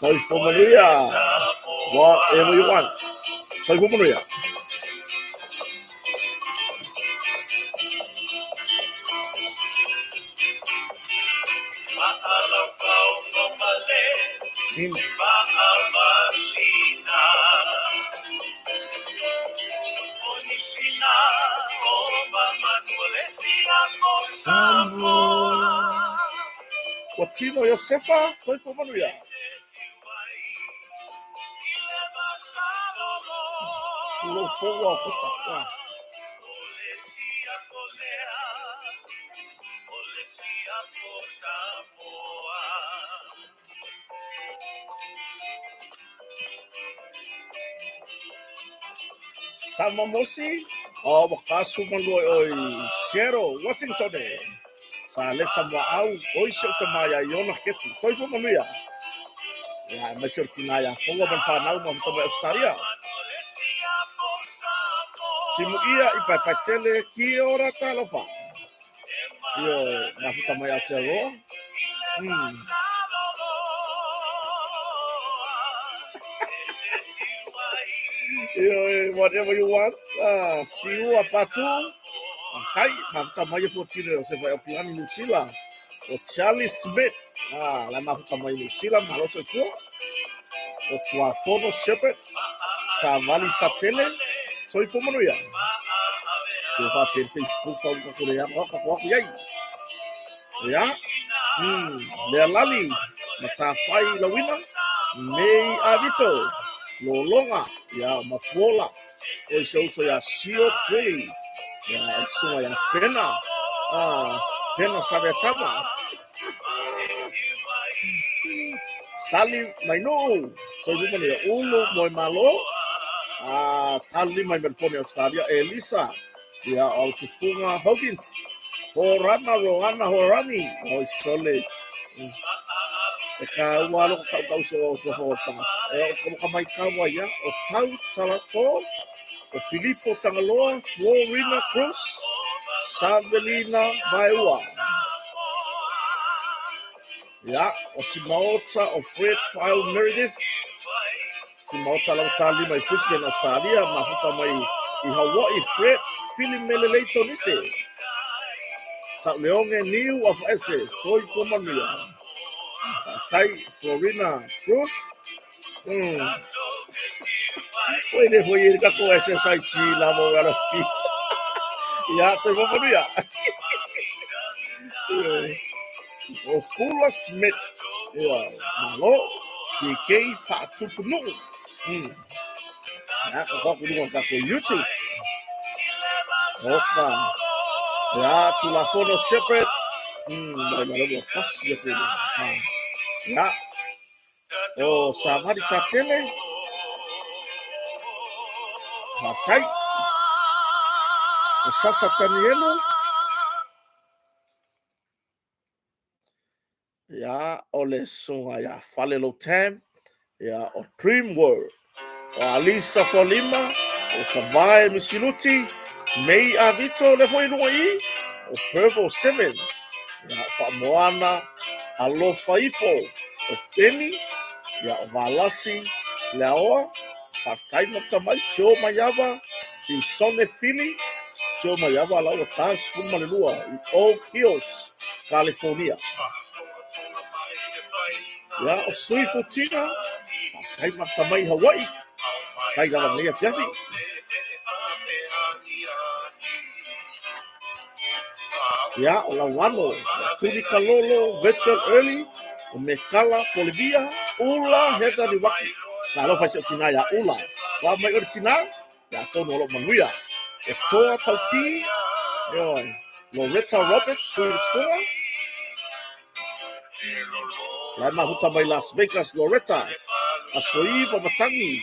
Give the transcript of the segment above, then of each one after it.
Soifua manuia. Whatever you want. Soifua manuia. Ua tino Iosefa, soifua manuia. Lo fogo a kota. Ah. Tamamosi, o wakasu malua oi Seattle, Washington. E. Sa lesa mua au, oi se o te maia i ona keti. Soifua manuia. Ia, mai se o tina ia fonga man whanau ma mata mai Australia. Timu ia i pai pai tele ki ora talofa. Io, mafuta mai Aotearoa. Io, whatever you want. Siua patu. Kai, mafuta mai e fuatino o se vai o Pilani Nusila. O Charlie Smith. Ah, la mafuta mai Nusila, malo se fua. O Tuafono Shepherd. Savali Satele. Soifua manuia. Ke wha te Facebook pa uka kore aku aku aku aku iai. Ia. Lea lali. Matawhai lawina. Mei Avito. Lolonga. Ia o Mapuola. O i se uso ia Sio Quilly. Ia o sunga ia Pena. Ah, Pena Saveatama. Sali Mainuu. Soifua manuia. Ulu Moe Malo. Ah, tali mai Melbourne, Australia. Elisa. Ia o Tufunga Hawkins. Horana Roana Horani. Oi sole. E ka ua alo ka kau so o so ho tangata. E o ka waka mai kawa ia. O Tau Talato. O Filipo Tangaloa. Florina Cruz. Savelina Vaeua. Ia, o Simaota, o Fred File Meredith. Simaota lau tālima i Brisbane, Australia, mafuta mai i Hawaii, Fred Filimelelei Tonise. Sauleonge Niu of Ese, Soifua Manuia. Tai Florina Cruz. Oi le foi e kako SSIG la mo ala pi. Ia, soifua manuia. O Kula Smith. Ia, malo. Ki kei whaatupu nuu. Ia, ka koa kurunga ka ko YouTube. Oka. Ia, Tulafono Shepherd. Mai malo mo pasi ya kuru. Ia. O Savali Satele. Whakai. O Sasa Tanielu. Ia, o le sunga ia Fale Lotam. Ia, o Dream World. O Alisa Folima, o Tavae Misiluti, Mei Avito le foi lunga i, o Purple 7. Ia, Whaamoana, Alofa Ifo, o Penny, ia, o Valasi, Leaoa, Whaatai Matamai, Joe Maiava, i Sone Fili, Joe Maiava lau o tā 12 i Oak Hills, California. Ia, o Sui Futina, kai mata mai Hawaii, kai lava nei afiafi. Ia, o Lauano, o Tuli Kalolo, Virtual Early, o Mekala, Bolivia, Ula, Heather Niwaki. Ka alofa i se o tina ia Ula. Wā mai o le tina, ia tonu o lo manuia. O Toa Tauti, ioe, Loretta Roberts, Tui Tsunga. Lai mahuta mai Las Vegas, Loretta. Asoiva Matangi.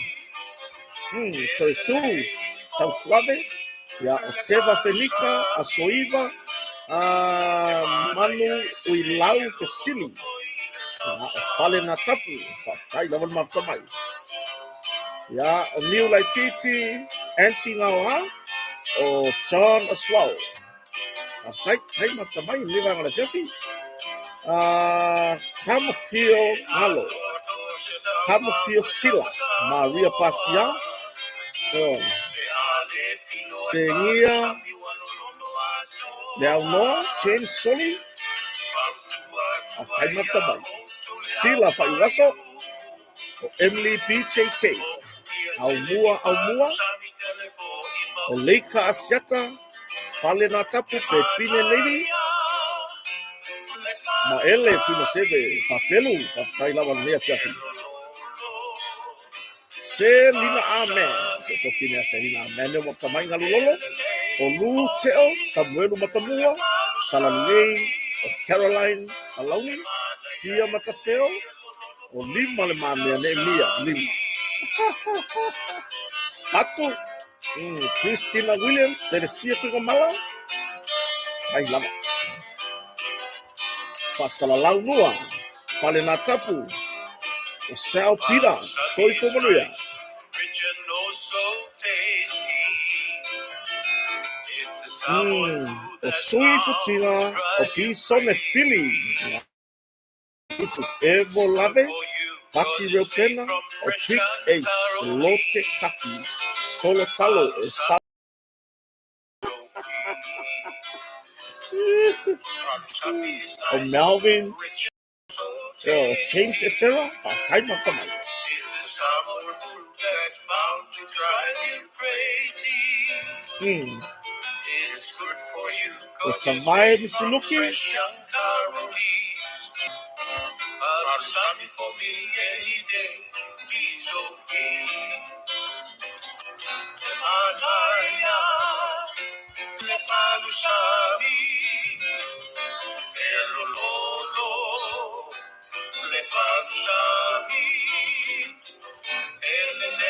Toi tū, Tautuave. Ia, o Teva Fenika, Asoiva, Manu Uilau Fesili. Ia, o Fale na Tapu, faafetai lava le mafuta mai. Ia, o Niu Laititi, Aunty Ngaoa, o John Asuao. Faafetai, tai mafuta mai lenei vaega o le afiafi. Kamafio Galo, Kamafio Sila, Maria Pasia, oh, Sengia Leaunoa, James Soli, Faafetai mafuta mai. Sila Faiuaso, o Emily BJK, Aumua Aumua, o Leika Asiata, Fale Nā Tapu pe Pine Navy, ma Ele Tumaseve Papelu, faafetai lava lenei afiafi. Selina Amen, se tofine a Selina Amen, e waka mai ngalu lolo, o Lou Teo, Samuelu Matamua, Talalelei, o Caroline Alauni, Fia Matafeo, o Lima le Mamea, Neemia, Lima. Fatu, Christina Williams, Teresia Tuigamala, tai lava. Faasalalau Nua, Fale Nā Tapu, o Sal Peter, Soifua Manuia. O Sui Futiga, o Bisone Fili, Evo Lave, Pati Reupena, o Big Ace, Lote Kaki, Solo Talo, e Sa O Melvin, o James Esera, faafetai mafuta mai. O Tavae Misiluki,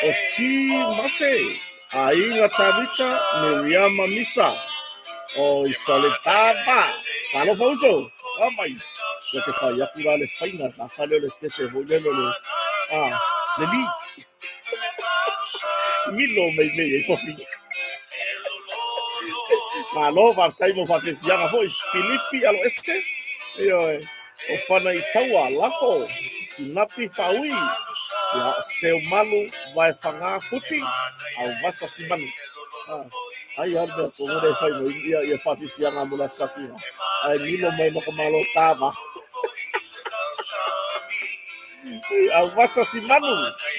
O T. Mase, Aiga Tavita, Miriama Misa, o Isaletava. Talofa uso, a mai. Ia te whai aku rā le whainga, ka whare o le pese hoi lelo le, a, le li. Milo mei mei e fofi. Malo, faafetai mo faafiafiaga foi. Filipi Aloese, ioe, o Fana i Taua, Lafo, Sinapi Faaui, ia, Seumalu Vaefagā Futi, Auvasa Simanu. Ah, ai a mea ko ngore fai mai ia ia faafiafiaga mo la sakuga. Ai milo mai no ka malo tava. Auvasa Simanu,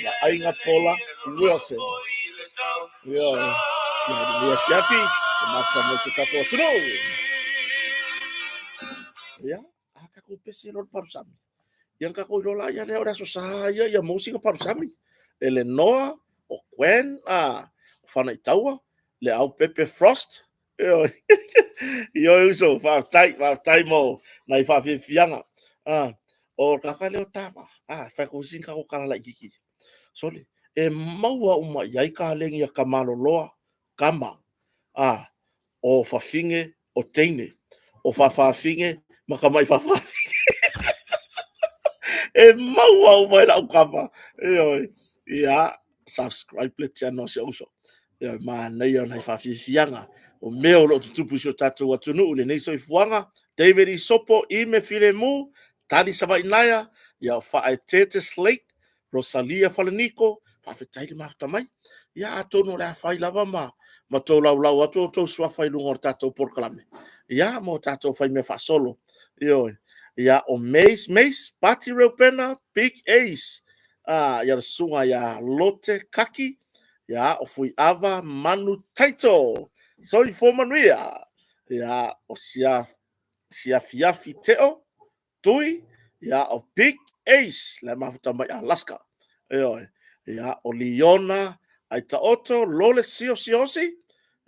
ma Aiga Pola Wilson. Ioe, ia lenei afiafi, e mafuta mai si o tatou atunuu. Ia, a kakou pese loa le palusami. Ia na kakou iloa la ia lea o le aso sa ia ia maua sina palusami. E le Noa, o Gwen, a, o Fanaitaua, le au Pepe Frost, ioe, ioe uso, faafetai, faafetai mo nai faafiafiaga. A, o le kaka lea o Tava, a, e fai atu sina kakou tala laitiiti. Sole, e maua uma i ai kalegi a Kamaloloa, Kama, a, o Fafine, o Teine, o Fafafine ma Kamai Fafafine. E maua uma i lau kama. Ioe, ia, subscribe le channel si ou uso. Ioe, manaia ona i faafiafiaga o mea o lo o tutupu i si o tatou atunuu i lenei soifuaga. David Isopo, Ime Filemu, Tali Savainaea, ia o Faaeteete Slate, Rosalia Falaniko, faafetai le mafuta mai. Ia atonu o le a fai lava ma ma tou laulau atu outou suafa i luga o le tatou polokalame. Ia mo tatou fai mea faasolo. Ioe. Ia o Mace Mace, Pati Reupena, Big Ace. Ah, ia le susuga ia Lote Kaki, ia o Fuiava Manu Taito. Soifua manuia. Ia o Sia Siafiafi Teo, Tui, ia o Big Ace, le mafuta mai Alaska. Ioe, ia o Liona, Aitaoto, Lole Sio Siosi,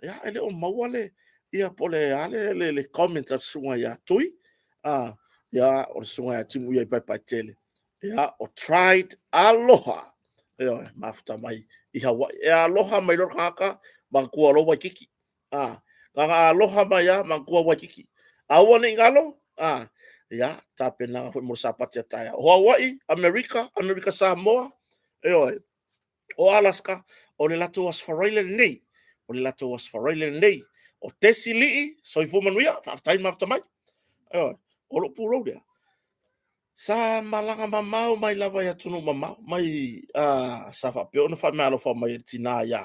ia e le o maua le, ia po le a le, le, le comment a le susuga ia Tui, a, ia o le susuga ia Timu ia i Paepaetele. Ia o Tried Aloha, ioe, mafuta mai i Hawaii. E aloha mai loa le tagata, manatua loa Waikiki. A, na aloha mai a, manatua Waikiki. Aua ne i galo, a, Ia, tapenaga foi mo le Sapati a taeao. O Hawaii, Amerika, Amerika Samoa, ioe, o Alaska, o le latou Aso Faraile lenei. O le latou Aso Faraile lenei. O Tesi Lii, soifua manuia, faafetai mafuta mai. Ioe, o lou pulou lea. Sa malaga mamao mai lava i atunuu mamao, mai sa faapea ona faameaalofa mai e le tina ia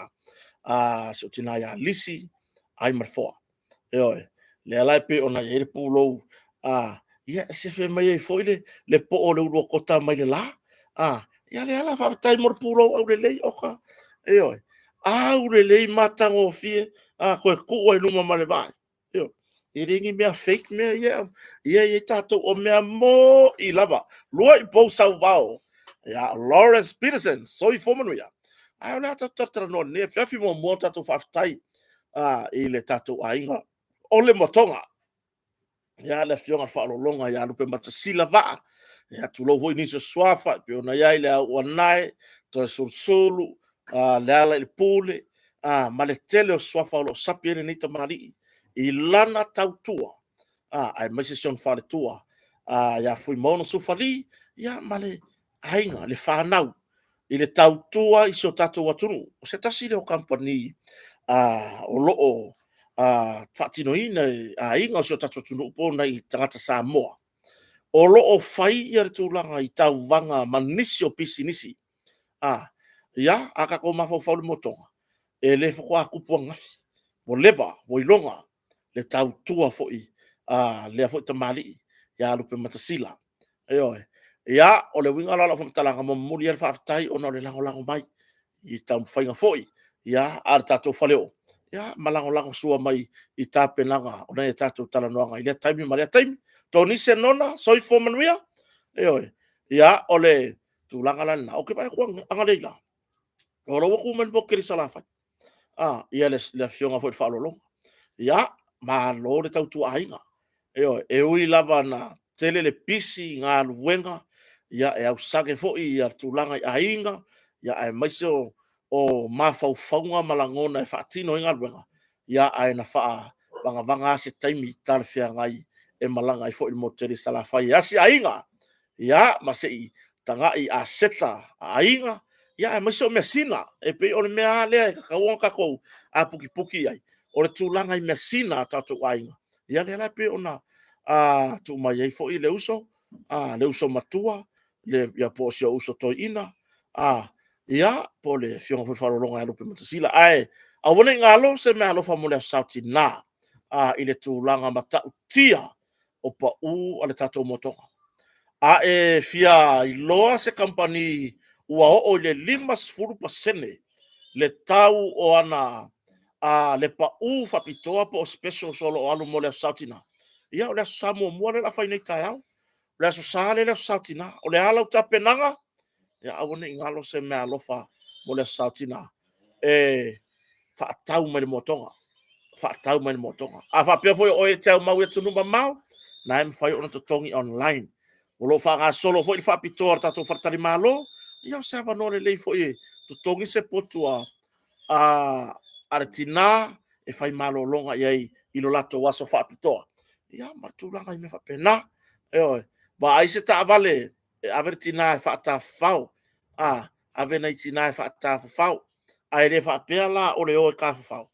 si ou tina ia Lisi Aimafoa. Ioe, lea la e pei ona i ai le pulou, ia e sefe mai ai foi le poo o le uluokota mai le la. Ia lea la faafetai mo le pulou aulelei, oka. Ioe, aulelei, matagofie, toe tuu lava i luma ma le vaai. Ioe, e le ni mea fake mea ia e i ai tatou, o mea moni lava. Luai pou sauvao ia Lawrence Peterson, soifua manuia. Ae o le a tatou talatalanoa i lenei afiafi. Muamua ona tatou faafetai i le tatou aiga o le Motoga. Ia, le afioga i le Faaolologa ia Lupematasila Vaa, ia tulou foi nisi o suafa e pei ona i ai le Auanae, Toeolesulusulu, Lealailepule, ma le tele o suafa o lo o sapi ai lenei tamalii i lana tautua, aemaise si ona faletua ia Fuimaono Sufali, ia ma le aiga, le fanau i le tautua i si o tatou atunuu. O se tasi lea o kamupani o lo o faatinoina e aiga o si o tatou atunuu po o nai tagata Samoa, o lo o fai le tulaga i tauvaga ma nisi o pisinisi. Ia, a tatou mafaufau i le motoga, e le faatoa tupu ananafi, ua leva, ua iloga le tautua foi a lea foi tamalii ia Lupematasila. Ioe. Ia, o le uiga la o lau faamatalaga, e momoli lava le faafetai ona o le lagolago mai i taumafaiga foi a le tatou faleoo ma lagolagosua mai i tapenaga o nai a tatou talanoaga i lea taimi ma lea taimi. Tonise Nona, soifua manuia. Ioe. Ia, o le tulaga la lena, ou te vaai atu analeila, o la e ua tu mai le motu tele i Salafai, le afioga foi i le Faaolologa. Ia, malo le tautua aiga. Ioe. E ui lava ina tele le pisi i galuega, e ausage foi le tulaga i aiga, aemaise o mafaufauga ma lagona e faatino ai galuega, ae na faavagavaga lava se taimi talafeagai e malaga ai foi i le motu tele i Salafai e asi aiga, ia, ma se i tagai i aseta a aiga, aemaise o measina. E pei o le mea lava lea e tatau ona tatou aputiputi i ai, o le tulaga i measina a tatou aiga, ia lea la e pei ona tuu mai ai foi le uso, le uso matua, po o si ou uso toeaina, ia, po o le Afioga foi i le Faaolologa ia Lupematasila. Ae aua ne i galo se meaalofa mo le Aso Sa o Tina i le tulaga matautia o pau a le tatou motoga. A e fia iloa se kamupani ua oo i le 50% le tau o ana le pau faapitoa po o specials o lo o alu mo le Aso Sa o Tina, ia o le Aso Sa muamua lea o le a fai nei taeao. O le Aso Sa lea le Aso Sa o Tina. O le a lau tapenaga? Ia aua ne i galo se meaalofa mo le Aso Sa o Tina e faatau mai le motoga, faatau mai le motoga. A faapea foi o oe e te aumau i atunuu mamao, na e mafai ona totogi online. O lo o faagasolo foi le faapitoa a le tatou faletalimalo, ia o se avanoa lelei foi e totogi se potu a le tina e fai malologa i ai i lo latou aso faapitoa, ia ma tulaga i mea faapena. Ioe. Vaai se taavale e ave le tina e faatafafao, ave nai tina e faatafafao. Ae le faapea la o le o e tafafao,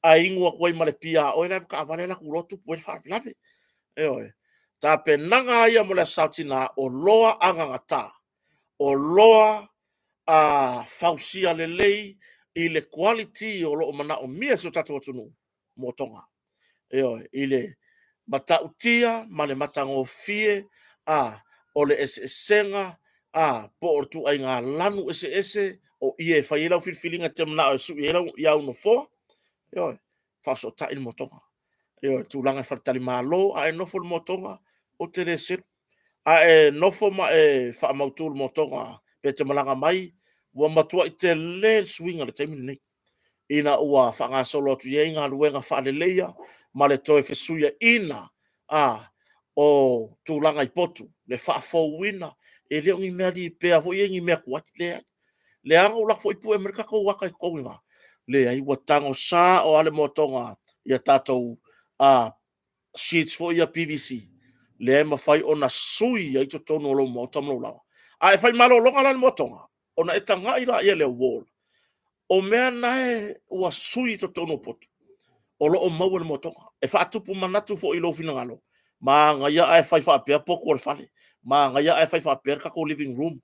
ae inu atu ai ma le pia a oe la e i le avetaavale alu atu loa tupu ai le faalavelave. Ioe. Tapenaga lava ia mo le Aso Sa o Tina, o loa anagata, o loa a fausia lelei i le quality o lo o manaomia e si o tatou atunuu motoga. Ioe, i le matautia ma le matagofie o le eseesega po o le ituaiga lanu eseese o ie e fai ai lau filifiliga e te manao e sui ai au nofoa. Ioe, faafesootai le motoga. Ioe, tulaga i faletalimalo, a e nofo i le motoga, ou te le selu. A e nofo ma e faamautu i le motoga e te malaga mai, ua matuai tele le suiga i le taimi lenei, ina ua faagasolo atu i ai galuega faaleleia ma le toe fesuiaiga o tulaga i potu, le faafouina. E le o ni mea lipea foi ia, ni mea tuai, leai. Leaga ou alu atu foi pue mai le tatou ata i totonu i ina. Leai, ua tago sao lava le motoga i a tatou sheets foi ia PVC. lea e mafai ona sui ai totonu o lou maota ma lou laoa. A e fai malologa la i le moatoga, ona e tagai laia i le wall, o mea na e ua sui i totonu o potu, o lo o maua i le moatoga. E faatupu manatu foi i lou finagalo, manaia ae fai faapea potu o le fale, manaia ae fai faapea le tatou living room.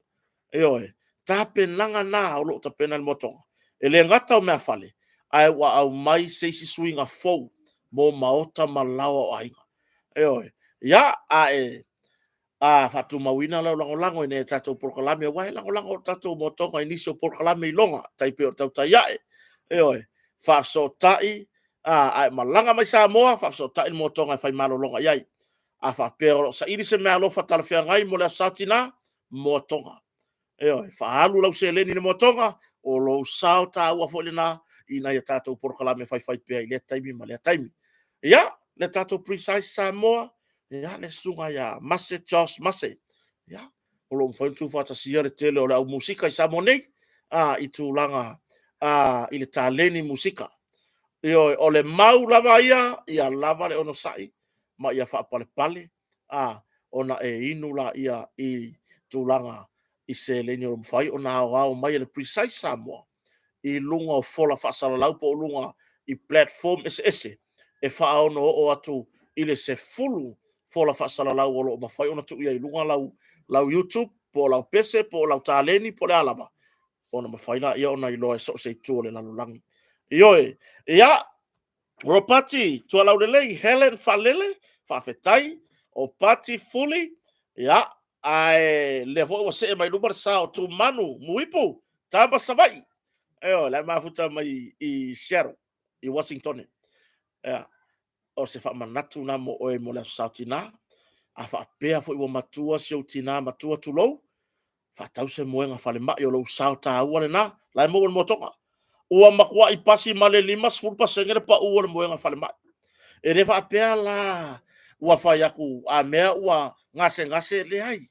Ioe, tapenaga na o lo o tapena e le moatoga. E le gata o meafale, ae ua aumai se isi suiga fou mo maota ma laoa o aiga. Ioe, ia, a e faatumauina lau lagolago i nai a tatou polokalame, aua e lagolago le tatou moatoga i nisi o polokalame iloga, e tai pei o le Tautai Ae, ioe, faafesootai, a e malaga mai Samoa, faafesootai le moatoga e fai malologa i ai. A faapea o lo o saili se meaalofa talafeagai mo le Aso Sa o Tina, moatoga. Ioe, faaalu lau seleni i le moatoga, o lou sao taua foi lena i nai a tatou polokalame faifaipea i lea taimi ma lea taimi. Ia, le tatou Precise Samoa, ia, le susuga ia Mase Charles Mase, ia, o lo o mafai ona tuufaatasia le tele o le au musika i Samoa nei i tulaga i le taleni musika. Ioe, o le mau lava ia, ia lava le onosai ma ia faapalepale ona e inu lea i tulaga i seleni o mafai ona aoao mai e le Precise Samoa i luga o fola faasalalau po o luga i platform eseese e faaono oo atu i le 10 fola faasalalau o lo o mafai ona tuu i ai i luga lau YouTube po o lau pese po o lau taleni po o le a lava, ona mafai lea ona iloa i so o se itu o le lalolagi. Ioe, ia, Ropati Tualaulelei Helen Faalele, faafetai. O Pati Fuli, ia, ae lea foi ua see mai luma le sa o Tumanu Muipu, tama Savaii. Ioe, la e mafuta mai i Seattle, i Uasinitone. Ia, o se faamanatu lena mo oe mo le Aso Sa o Tina. A faapea foi ua matua si ou tina matua, tulou, faatau se moega falemai, o lou sao taua lena, la e maua i le moatoga. Ua matuai pasi ma le 50% le pau o le moega falemai. E le faapea la ua fai atu a mea ua gasegase, leai.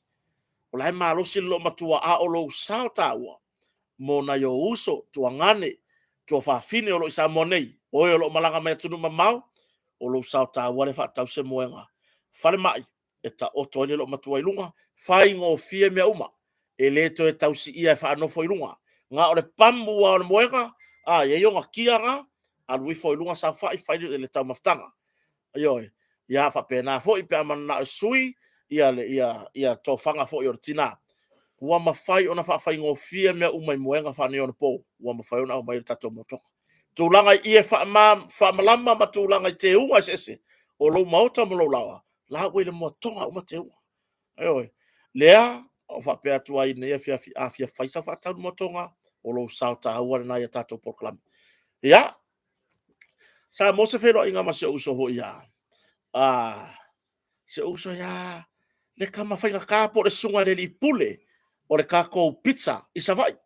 O la e malosi le loomatua, a o lou sao taua mo nai ou uso, tuagane, tuafafine o lo o i Samoa nei, o e o lo o malaga mai atunuu mamao, o lou sao taua lea e faatau se moega falemai e taoto ai le loomatua i luga, faigofie mea uma, e le toe tau siia e faanofo i luga. Na o le pamu lava o le moega, e i ai ona kia na, alu ifo i luga saofai, fai le taumafataga. Ioe, ia faapena foi pe a mananao e sui ia tofaga foi o le tina, ua mafai ona faafaigofie mea uma i moega faaneionapo ua mafai ona aumai e le tatou moatoga. Tulaga i ie faamalama ma tulaga i teuga eseese o lou maota ma lou laoa, la ua i le moatoga uma teuga. Ioe, lea ua faapea atu ai i lenei afiafi, a fia fai sau faatau i le moatoga, o lou sao taua lena i a tatou polokalame. Ia, sa maua se feiloaiga ma si ou uso foi ia, si ou uso ia, le tama faigata po o le susuga i le alii pule o le tatou pizza i Savaii.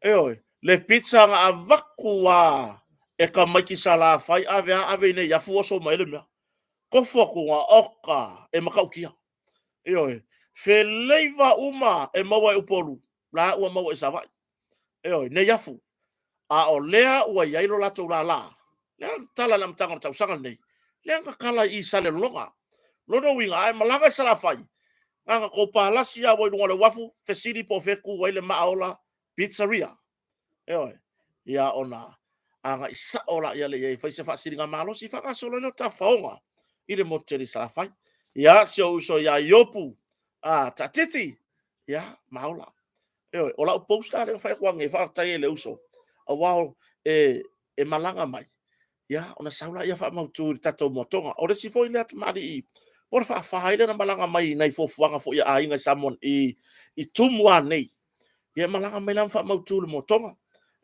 Ioe, le pizza na avatu lava e tamaiti Salafai, ave lava ave i Neiafu oso mai ai le mea. Tofo atu, oka, e matautia. Ioe, feiva uma e maua i Upolu, la ua maua i Savaii. Ioe, Neiafu. A o lea ua i ai lo latou lala, lea na tatala i le amataga o le tausaga lenei, lea na tatala i Salelologa. Lona uiga, a e malaga i Salafai, na ona tou palasi lava i luga o le uafu, fesili po o fea e tu ai le Maaola Pizzeria. Ioe, ia ona agai sao lea i ai e fai se faasiligamalosi, faagasolo ai lea o tafaoga i le motu tele i Salafai. Ia, si ou uso ia Iopu Taatiti, ia, Maaola. Ioe, o lau post lea na fai atu ananei e faafetai ai i le uso, aua e malaga mai, ia, ona sau lea faamautu i le tatou moatoga. O le isi foi lea tamalii po o le faafa ai lea ona malaga mai i nai fuafuaga foi a aiga i Samoa i Tumua nei, ia malaga mai la ma faamautu i le moatoga.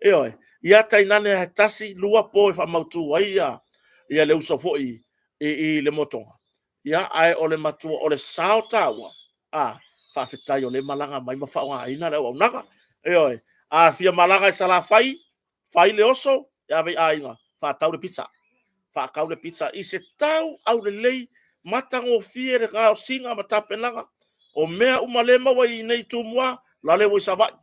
Ioe, ia tainane lava e tasi, lua po e faamautu ai ia le uso foi i le moatoga, ia ae o le matua, o le sao taua, faafetai o lea e malaga mai ma faaaogaina le auaunaga. Ioe, a fia malaga i Salafai, fai le oso e ave i aiga, faatau le pizza. Faatau le pizza i se tau aulelei, matagofie le gaosiga ma tapenaga. O mea uma lea e maua i inei i Tumua, la le ua i Savaii.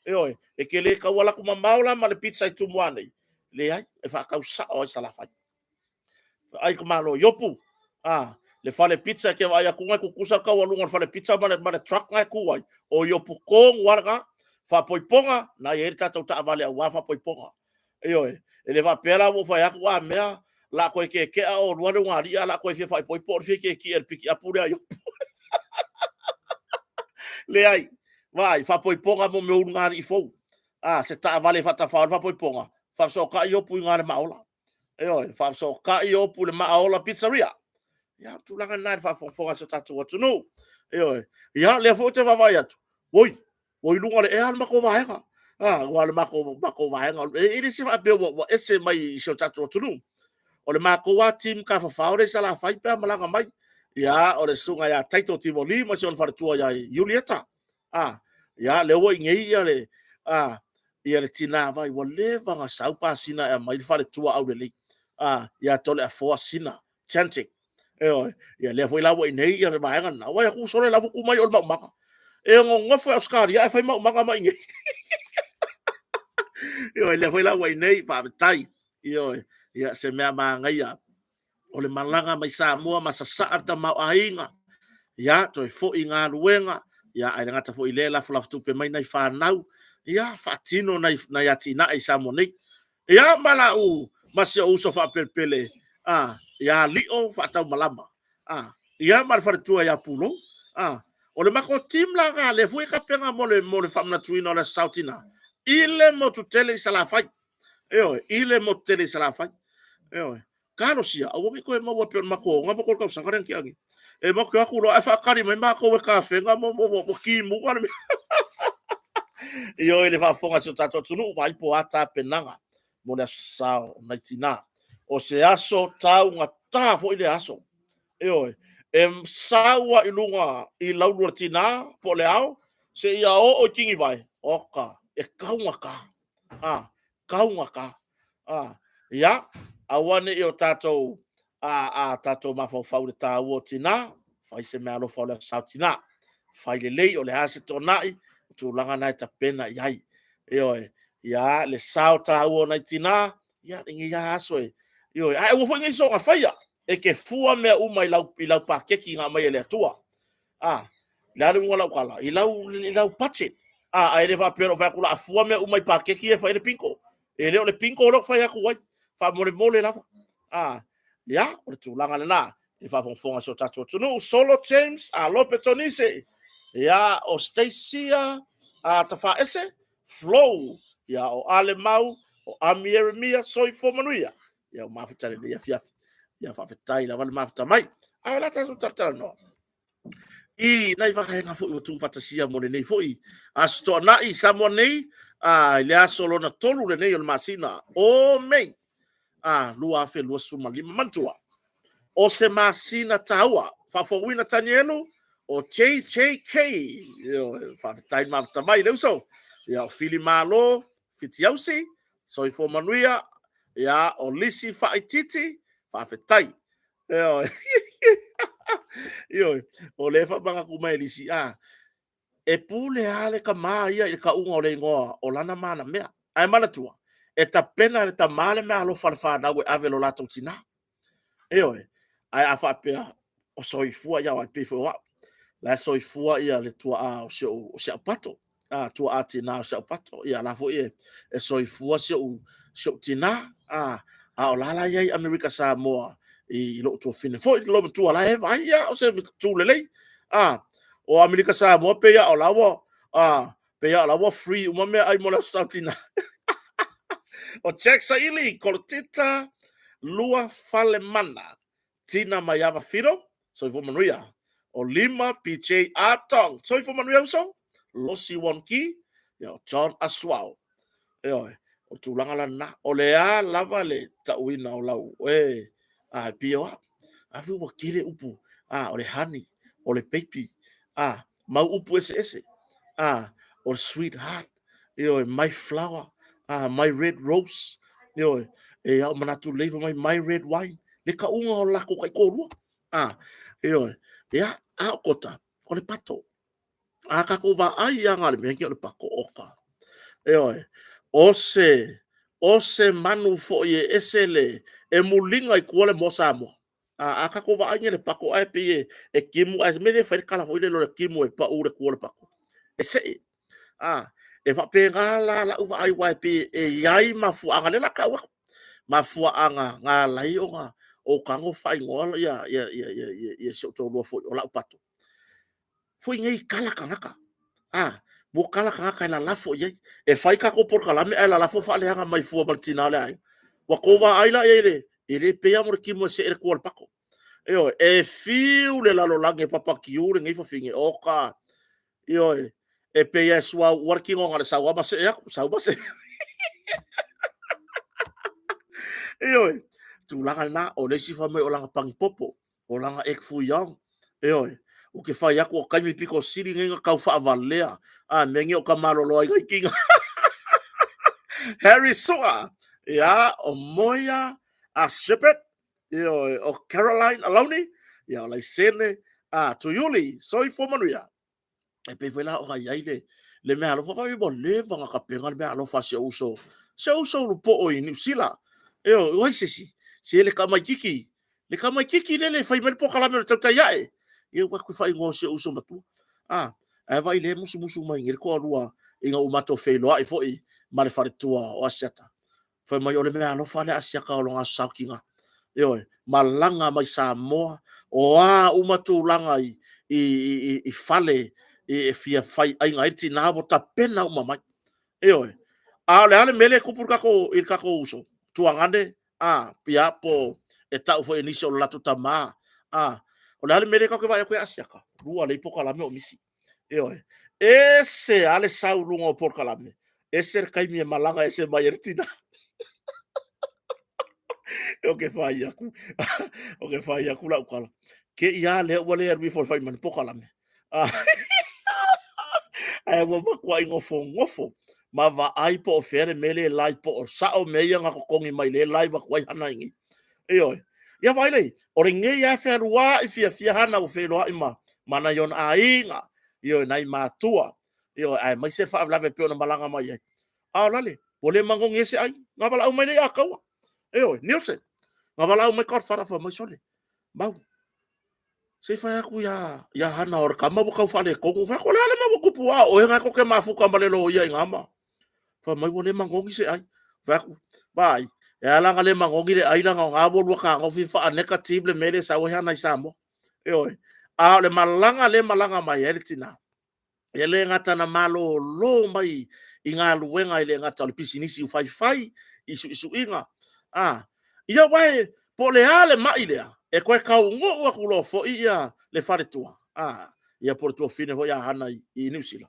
Ioe, e te le tau alu atu mamao la ma le pizza i Tumua nei, leai, e faatau sao lava i Salafai. Vaai i le tamaloa Iopu, Le fale pizza e te vaai atu na e tutusa le taualuga o le fale pizza ma le, ma le truck na e tu ai, o Iopu tonu lava lena. Faapoipoga, na i ai le tatou taavale aua faapoipoga. Ioe, e le faapea la ua ou fai atu a mea, la toe tietea oulua le ulugalii ae la toe fia faaipoipo o le fia tietie i le pikiapu lea a Iopu. Leai, vaai, faapoipoga mo mea o ulugalii fou. A, se taavale e faatafao ai le faapoipoga, faafesootai Iopu i ina i le Maaola. Ioe, faafesootai Iopu i le Maaola Pizzeria. Ia, o le tulaga lena i le faafogafoga a si o tatou atunuu. Ioe. Ia, o lea foi ou te vaavaai atu, oi, ua i luga o le ea le matou vaega. Aua o le matou vaega, e le se faapea ua ese mai i si o tatou atunuu. O le matou lava team tafafao lea i Salafai pe a malaga mai. Ia, o le susuga ia Taito Tivoli ma si ona faletua ia Iulieta. Ia, lea ua i inei ia le, ia le tina vai ua leva ona sau pasina e aumai le faletua aulelei ia Toleafoa Sina Jantic. Ioe, ia lea foi la ua i inei ia le vaega lena, vaai atu sole la ua tu mai o le maumaga. E nonofo i Ausetalia ae fai maumaga mai i inei. Ioe, lea foi la ua i inei, faafetai. Ioe, ia se mea manaia o le malaga mai Samoa ma sasaa le tamaoaiga, ia toe foi i galuega, ia ae le gata foi i lea e lafolafotupe mai nai fanau, ia faatino nai atinae i Samoa nei. Ia ma lau ma si ou uso faapelepele a ia Lio Faataumalama, a ia ma le faletua ia Pulou. A o le matou team la lena lea foi e tapena mo le faamanatuina o le Aso Sa o Tina i le motu tele i Salafai. Ioe, i le motu tele i Salafai. Ioe. Talosia, aua ne i toe maua e pei o le matou 63 tausaga lea na tea nei. E matou te o atu loa ae faatali mai matou e tafega ma timuga le mea. Ioe, le faafofoga a si o tatou atunuu, vaai po o a tapenaga mo le Aso Sa o nai tina. O se aso taugata foi lea aso. Ioe, e sau lava i luga i laulu o le tina po o le ao seia oo i tinivae, oka, e taugata, a, taugata. A, ia, aua ne i o tatou a tatou mafaufau i le taua o tina, fai se meaalofa o le Aso Sa o Tina. Fai lelei, o le a se toanai, o tulaga na e tapena i ai. Ioe, ia le sao taua o nai tina, ia lenei lava aso e, ioe, ae aua foi ne i soona faia, e te fua mea uma i lau paketi na aumai e le Atua. A, o le a le uiga o lau tala? I lau budget. A, ae le faapea na ou fai atu o le a fua mea uma i paketi ia e fai ai le bingo. E le o le bingo lea ou te fai atu ai, faamolemole lava. A, ia, o le tulaga lena i le faafogafoga a si o tatou atunuu. Solo James Alope Tonise, ia, o Stacia Tafaese, Flo, ia, o Ale Mau, o Ami Ieremia, soifua manuia. Ia, o mafuta lenei afiafi. Ia, faafetai lava le mafuta mai. A o le a tatou talatalanoa i nai vaega foi ua tuufaatasia mo lenei foi Aso Toonai Samoa nei, i le aso lona tolu lenei o le masina o Mei 2025. Manatua, o se masina taua, faafouina Tanielu, o JJK. Faafetai mafuta mai le uso. Ia, o Fili Malo, Fitiausi, soifua manuia. Ia, o Lisi Faaititi, faafetai. Ioe. Ioe. O lea e faamanatu mai e Lisi, a, e pule lava le tama ia i le tauga o le igoa o lana ma ana mea. Ae manatua, e tapena e le tama le meaalofa a le fanau e ave i lo latou tinã. Ioe. Ae a faapea o soifua, ia aua e pei foi o au, la e soifua ia le tuaa o si ou, o si au pato, a, tuaa tinã o si au pato, ia la foi e soifua si ou, si ou tinã, a, a o la la i ai Amerika Samoa i lou tuafafine foi, le loomatua la e vaai, ia o se tu lelei. A, o Amerika Samoa pei lava o la ua, a, pei lava o la ua free uma meaai mo le Aso Sa o Tina. O Jack Saili, Kolotita, Lua Falemana, Tina Maiava Fido, soifua manuia. O Lima PJ Atong, soifua manuia uso. Losi Won Ki, ia o John Asuao. Ioe, o tulaga la lena. O le a lava le tauina o lau, e, a, e pei o au. A foi ua tele upu, a, o le honey, o le baby, a, mau upu eseese, a, o le sweetheart, ioe, my flower, a, my red rose, ioe, e a o manatu lelei fai mai my red wine, le tauga o le latou taitoalua, a, ioe, ia, a o Kota, o le pato. A tatou vaai ia na o le mea o le pato, oka. Ioe, o se, o se manu foi e ese le, e muliga i tua le moa Samoa. A tatou vaai i le pako ae pei e timu, ae mea lea e fai le tala foi lele o le timu e pau i le tu o le pako, e see. E faapena la lau vaai, aua e pei e i ai mafuaaga, lea o le a tau atu, mafuaaga na ala ai ona ou tago faaigoa si ou toalua foi o lau pato. Foi nei tala tagata, ua tala tagata e lalafo i ai. E fai tatou polokalame ae lalafo faaleaga mai fua ma le tina o le aiga. Ua outou vaai la i ai, e le pei lava mo le timu e see i le tu a le pato. Ioe, e fiu le lalolagi e papatiu lenei fafine, oka, ioe, e pei lava e suauu le tino na o le sau lava ma see atu, sau ma see atu. Ioe, o tulaga na, o le isi fai mai o lana pagipopo, o lana egg fouillon. Ioe, ou te fai atu o taimi pito sili nei ona tau faavalea a mea nei o tama malolo ai nai tina. Harry Sua, ia, o Moia a Shepherd, ioe, o Caroline Aloni, ia o Laisene a Tuiuli, soifua manuia. E pei foi la ona i ai le mea alofa, fai ua leva ona tapena le mea alofa a si ou uso, si ou uso ulupoo i Niu Sila. Ioe, o ai se isi? Se le tamaititi, le tamaititi lele e fai mai le polokalame o le Tautai Ae. Ia ua toe faaigoa o si ou uso matua. Ah, ae vaai lea e musumusu mai nei le toalua ina ua matou feiloai foi ma le faletua o Asiata. Fai mai o le mea alofa lea Asiata o lona aso saotiga. Ioe, malaga mai Samoa, o a uma tulaga i fale e fia faiaiga ai le tina ua tapena uma mai. Ioe. A o le a le mea lea e tupu i le tatou uso, tuagane, a, ia, po e tau foi e nisi o le latou tama, a, o le a le mea lea tatou te vaai atu ai Asiata? Lua lelei polokalame o misi. Ioe. Ese lava le sau i luga o polokalame, ese le taimi e malaga ese mai ai le tina. Ou te fai atu, ou te fai atu lau tala, te i lava lea ua le alu ifo e fai mai le polokalame. Ae ua matuai nofonofo ma vaai po o fea le mea lea e live, po o sao mea ia na totogi mai lea e live atu ai Hana i i. Ioe. Ia vaai lea, o lenei lava e fealuai fiafia Hana ua feiloai ma nai ona aiga, ioe, nai matua, ioe, aemaise le faalavelave e pei ona malaga mai ai. A o lale, ua le magogi ai se ai, na valaau mai lea ia Taua, ioe, Nielsen, na valaau mai Godfather fai mai, sole, Mau, se i fai atu ia Hana o le tama ua tau faaletonu. Fai atu, o le a le mea ua tupu a o oe na e te mafuta ma le loia i gama. Fai mai ua le magogi se ai. Fai atu, vaai, e ala ona le magogi le ai leaga o na ua lua fetagofi faa-negative le mea lea e sau ai Hana i Samoa. Ioe. A o le malaga lea e malaga mai ai le tina, e le gata na malolo mai i galuega e le gata o le pisinisi faifai, i suisuiga, a, ia aua po o le a le mai lea, e toe taunuu atu loa foi ia le faletua, a, ia po o le tuafafine foi ia Hana i Niu Sila,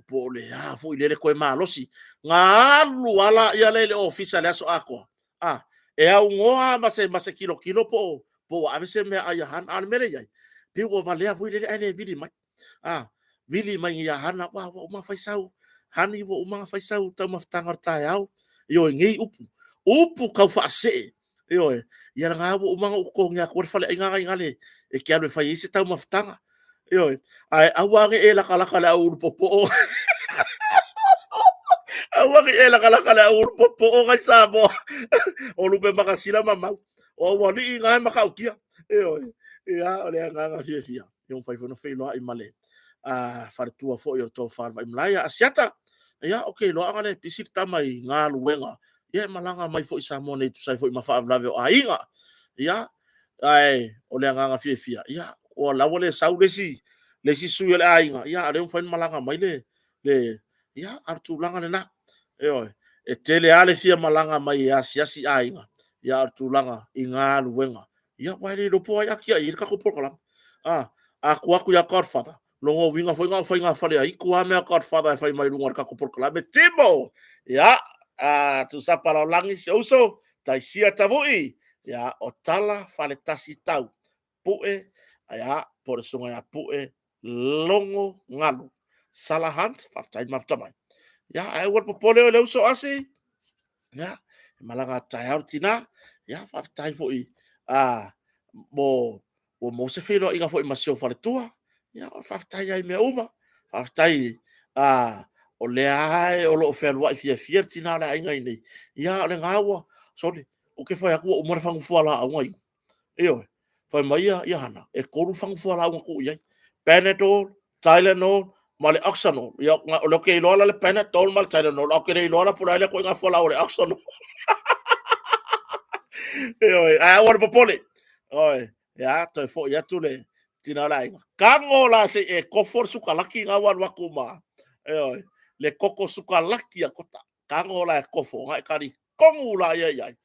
po o le a foi lele toe malosi, na alu lava laia lea i le ofisa i le aso atoa, a, e aunoa ma se tilotilo po ua ave se meaai a Hana. A o le mea lea e i ai, pei ua valea foi lele ae le vili mai. A, vili mai ia Hana, ua uma ona fai sau, honey, ua uma ona fai sau taumafataga o le taeao. Ioe, nei upu, upu tau faasee, ioe, ia lena ua uma ona ou totogi atu le faleaiga na i ina e te alu e fai ai se taumafataga. Ioe, ae aua ne i e latalata i le au ulu popoo. Aua ne i e latalata i le au ulu popoo na i Samoa. O lupe magasila ma mau. O aualii na e matautia. Ioe, ia, o le agaga fiafia. Ia ua mafai foi ona feiloai ma le faletua foi o le Tofa i le Vaimalae ia Asiata. Ia, ou te iloa ana le pisi le tama i galuega, ia e malaga mai foi i Samoa nei e tusa ai foi ma faalavelave o aiga. Ia, ae o le agaga fiafia, ia, o la ua le sau le isi sui o le aiga, ia, a o lea ua mafai ona malaga mai le, ia, a o le tulaga lena. Ioe, e tele lava le fia malaga mai e asiasi aiga, ia, a o le tulaga i galuega, Ia, aua e le iloa po o ai a tiai ai le tatou polokalame. A, a tuu atu ia Godfather, lona uiga foi na o faigafale a itu lava mea a Godfather e fai mai luga o le tatou polokalame. Timo! Ia, a, Tuusapa Laolagi, si ou uso, Taisia Tavui, ia, o Tala Faletasi Tau, Pue, ia, po o le susuga ia Pue Logo Galu. Sala Hunt, faafetai le mafuta mai. Ia, ae aua le popole oe le uso Asi. Ia, e malaga atu taeao le tina. Ia, faafetai foi mo ua maua se feiloaiga foi ma si ou faletua. Ia, faafetai lava i mea uma. Faafetai o lea lava o lo o fealuai fiafia le tina o le aiga i inei. Ia, o lena ua, sole, ou te fai atu ua uma le fagu fualaau na inu. Ioe. Fai mai ia, ia Hana, e 3 fagu fualaau na tuu i ai. Panadol, Tylenol, ma le Oxanol. Ia, o lea ou te iloa la le Panadol ma le Tylenol, ae ou te le iloa la po o le a lea ituaiga fualaau o le Oxanol. Ioe, ae aua le popole. Ioe, ia, toe foi atu le tina o le aiga. Tago la se i e kofo le sukalaki na ua alu atu ma, ioe, le koko sukalaki a Kota. Tago la e kofo, ona e talitonu laia i ai,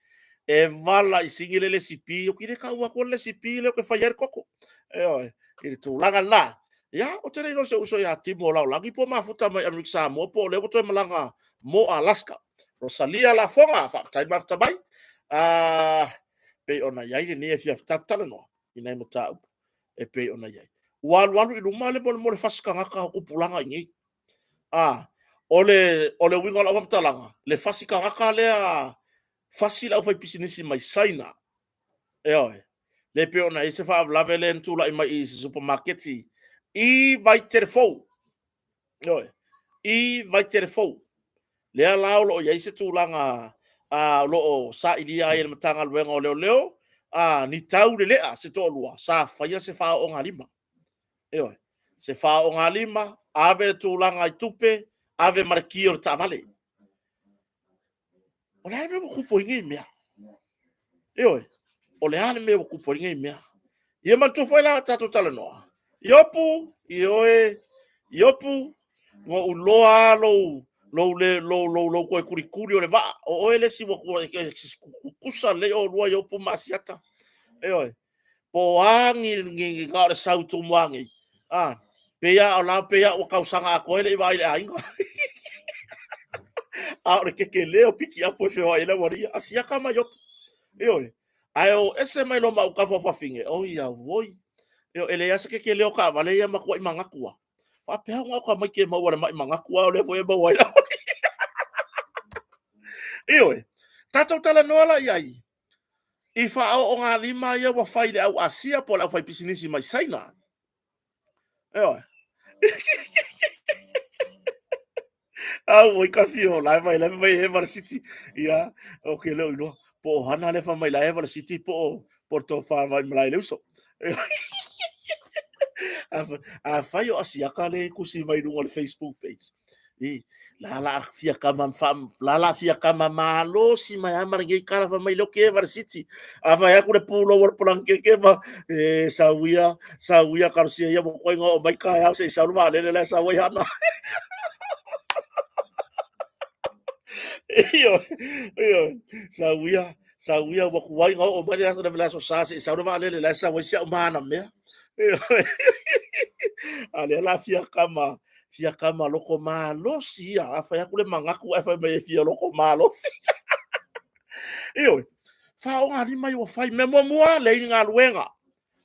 e vala i sini le lesipi, ou te le taua atua le lesipi lea ou te faia ai le koko. Ioe, i le tulaga lena. Ia, ou te le iloa i si ou uso ia Timo Laulagi po o mafuta mai Amerika Samoa po o lea ua toe malaga mo Alaska. Rosalia Lafoga, faafetai le mafuta mai. Pei ona i ai lenei afiafi tatou talanoa i nai mataupu e pei ona i ai. Ua alualu i luma le molemole fasi tagata o tupulaga i inei. O le uiga o lau faamatalaga, le fasi tagata lea, fasi le aufaipisinisi mai Saina. Ioe. Le pei ona i ai se faalavelave lea na tulai mai i se supamaketi i Vaitele Fou. Ioe. I Vaitele Fou. Lea la o lo o i ai se tulaga o lo o sailia ai e le Matagaluega o Leoleo ni taulelea se toalua sa faia se faaoogalima. Ioe. Se faaoogalima, ave le tulaga i tupe, ave ma le ki o le taavale. O le a le mea ua tupu ai nei mea? Ioe, o le a le mea ua tupu ai nei mea? Ia manatua foi la tatou talanoa. Iopu, ioe, Iopu, na ou iloa lava lou, lou, le, lou, lou, lou toe tulituli o le vaa. O oe le isi ua tutusa lelei oulua Iopu ma Asiata. Ioe. Po o a ni, ni, na o le sau i Tumua nei. A, pei lava o la, pei lava ua tausaga atoa e le i vaai i le aiga. A o le tetele o pikiapu e feoai ai le aualii ia. Asiata ma Iopu. Ioe. Ae o ese mai loa ma autafa o fafine, oi auoi. Ioe, e leai lava se tetele o taavale ia e matuai manatu lava. Faapea au na o tamaiti e maua i le mai manatu, a o lea foi e maua ai le aualii. Ioe. Tatou talanoa la i ai i faaoogalima ia ua fai i le au Asia po o le aufaipisinisi mai Saina. Ioe. Auoi ka fio la mai la mai e eva le siti. Ia, o ke leo iloa. Po o hana le fa mai la eva le siti po o po o tofa mai malai le uso. A fai o Asiaka le kusi mai luga o le Facebook page. I, la la fia kama fa la la fia kama malosi mai ama lenei kala fa mai loke eva le siti. A fai aku le pulo o le polangkeke ma e sauia sauia karosia ia mo koe o mai ka au se sau le vaalele la sau ai hana. Io, io, sauia sauia ua kuai nga oo mai le aso le aso sa se sau le vaalele la sau ai si au mana mea. A lea la fia kama fia kama loko malosi ia. A fai aku le manatu ae fai mai e fia loko malosi. Ioe, faaogalima ia ua fai. Mea muamua, leai ni galuega.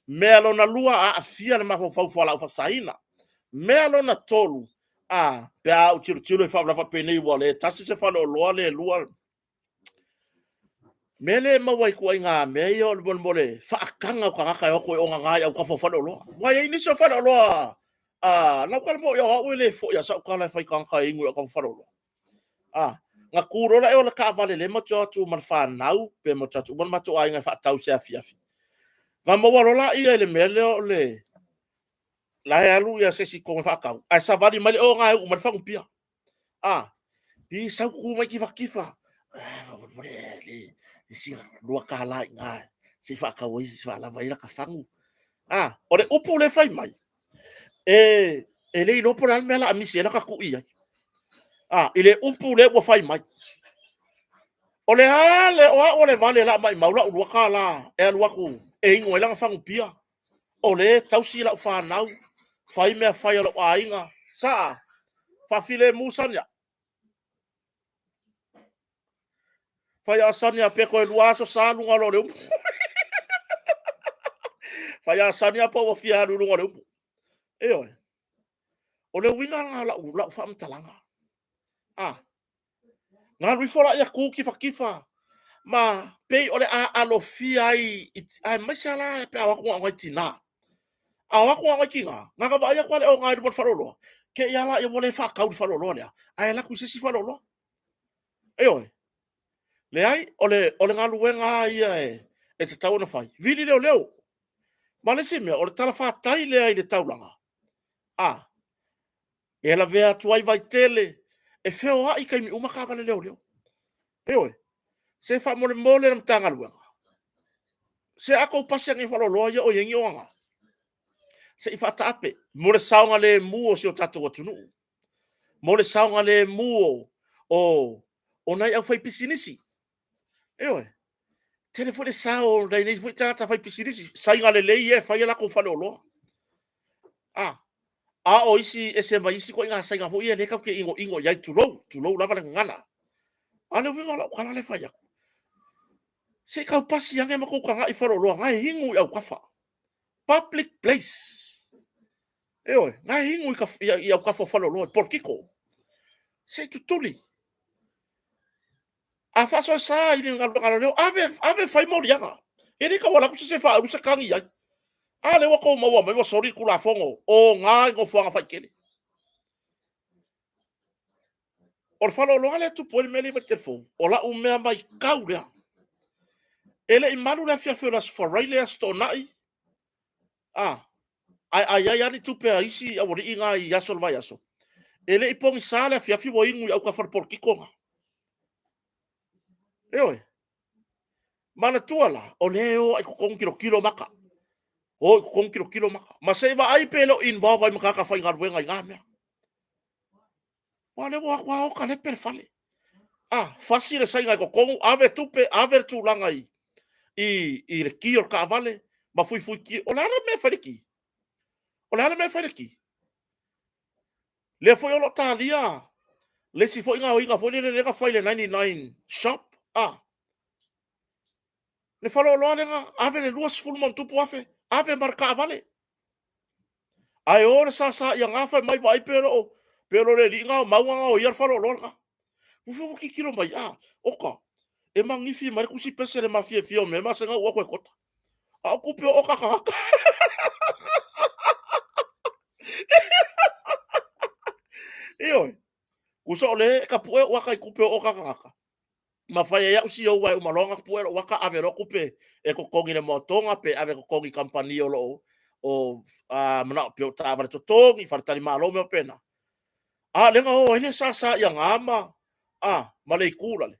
Mea lona lua, aafia le mafaufau fualaau faasaina. Mea lona tolu, a, pe a ou tilotilo i faalavelave faapenei ua le tasi se faleoloa le lua. Mea lea e maua i ituaiga mea ia o le molemole faataga o tagata e o atu e ogaga i autafa o faleoloa. Ua i ai nisi o faleoloa, a, lau tala moni o au e le foi a sau tala e fai tagata e inu i autafa o faleoloa. A, na tu loa lea o le taavale lea matou te o atu ma le fanau, pe matou te o atu uma le matou aiga e faatau i se afiafi. Na maua loa laia i le mea lea o le, la e alu ia se isi i totonu e faatau, ae savali mai le oga e uu mai le fagupia. A, pi sau tu mai tifatifa. Le, le sina $2 i ina se i faatau ai, se i faalava ai lata fagu. A, o le upu lea e fai mai, e le iloa po o le a le mea o le a misi ai lata tui ai. A, i le upu lea ua fai mai. O le a le, o au o le vale o le a maumau lau $2 e alu atu e inu ai lana fagu pia. O lea e tausi lau fanau, fai mea fai a lou aiga. Saa, faafilemu Sania. Fai a Sania pe toe lua aso sa luga loa o le umu. Fai a Sania po ua fia alu i luga o le umu. Ioe. O le uiga lena o lau, lau faamatalaga. A, na alu ifo la ia tu tifatifa ma pei o le a alofia ai, aemaise lava la pe a o atu na o nai tina. A o atu na o nai tina, na ona vaai atu lava le oga i luma o le faleoloa, te i lava la ua le faatau i le faleoloa lea, ae alu atu i se isi faleoloa. Ioe. Leai, o le galuega lava ia e tatau ona fai, vili leoleo. Ma le isi mea, o le talafatai lea i le taulaga, a, e lavea atu ai Vaitele, e feoai i taimi uma taavale leoleo. Ioe, se faamolemole le Matagaluega, se a outou pasi ane i faleoloa ia o i ai ni ogaga, se i faataape mo le saogalemu o si o tatou atunuu, mo le saogalemu o nai aufaipisinisi. Ioe, tele foi le sao o nai nei foi tagata faipisinisi, Saina lelei ia e fai a latou faleoloa. A o isi, ese mai isi ituaiga Saina foi ia lea tatou te inoino i ai, tulou, tulou lava le gagana. A o le uiga o lau tala lea e fai atu, se i tau pasi ane ma tou tagai i faleoloa na e inu i autafa, public place. Ioe, na e inu i autafa o faleoloa i poletito. Se i tutuli. A faasoesa i le galuega a leoleo, ave, ave fai moliaga. E le tau alu atu se isi e faaulu se tagi i ai. A lea ua outou maua mai ua soli le Tulafono, oga i nofoaga faitele. O le faleoloa lea e tupu ai le mea lea i Vaitele Fou, o lau mea matau lea. E le i malu le afiafi o le Aso Faraile, Aso Toonai, a, ae ai ai lava ni tupe a isi aualii na i aso o le vaiaso. E le i pogisa le afiafi ua inu i autafa o le poletito lena. Ioe. Manatua la, o lea e o lava i totonu tilotilo maka. O i totonu tilotilo maka. Ma se i vaai pe le o involve ai ma tagata faigaluega i na mea. Aua o lea ua o atu lava o talepe le fale. A, fasi le Saina i totonu, ave tupe, ave le tulaga i le ki o le taavale ma fuifui ki. O le a le mea e fai i le ki? O le a le mea e fai i le ki? Lea foi o lo o talia le isi foi gaoiga foi lele na fai i le 99 shop, a. Le faleoloa lea na ave le 20 ma ona tupu afe, ave ma le taavale. Ae o le sasa ia na fai mai, vaai pe le o le alii na o Mau na gaoia le faleoloa lena. Ua fai ua tilotilo mai, a, oka, e manifi mai le tusi pese i le mafiafia o mea e masani ona uu atu e Kota. A o tupe o oka a tagata. Ioe, tusa o lea e tapue ou ata i tupe o oka a tagata, ma fai ai au CEO aua e uma loa ona pue lou ata ave loa tupe e totogi i le moatoga pe ave e totogi i kamupani o lo o manao pei o taavale totogi, faletalimalo, mea faapena. A o lea na o ai le sasa i Aana ma le itu lale,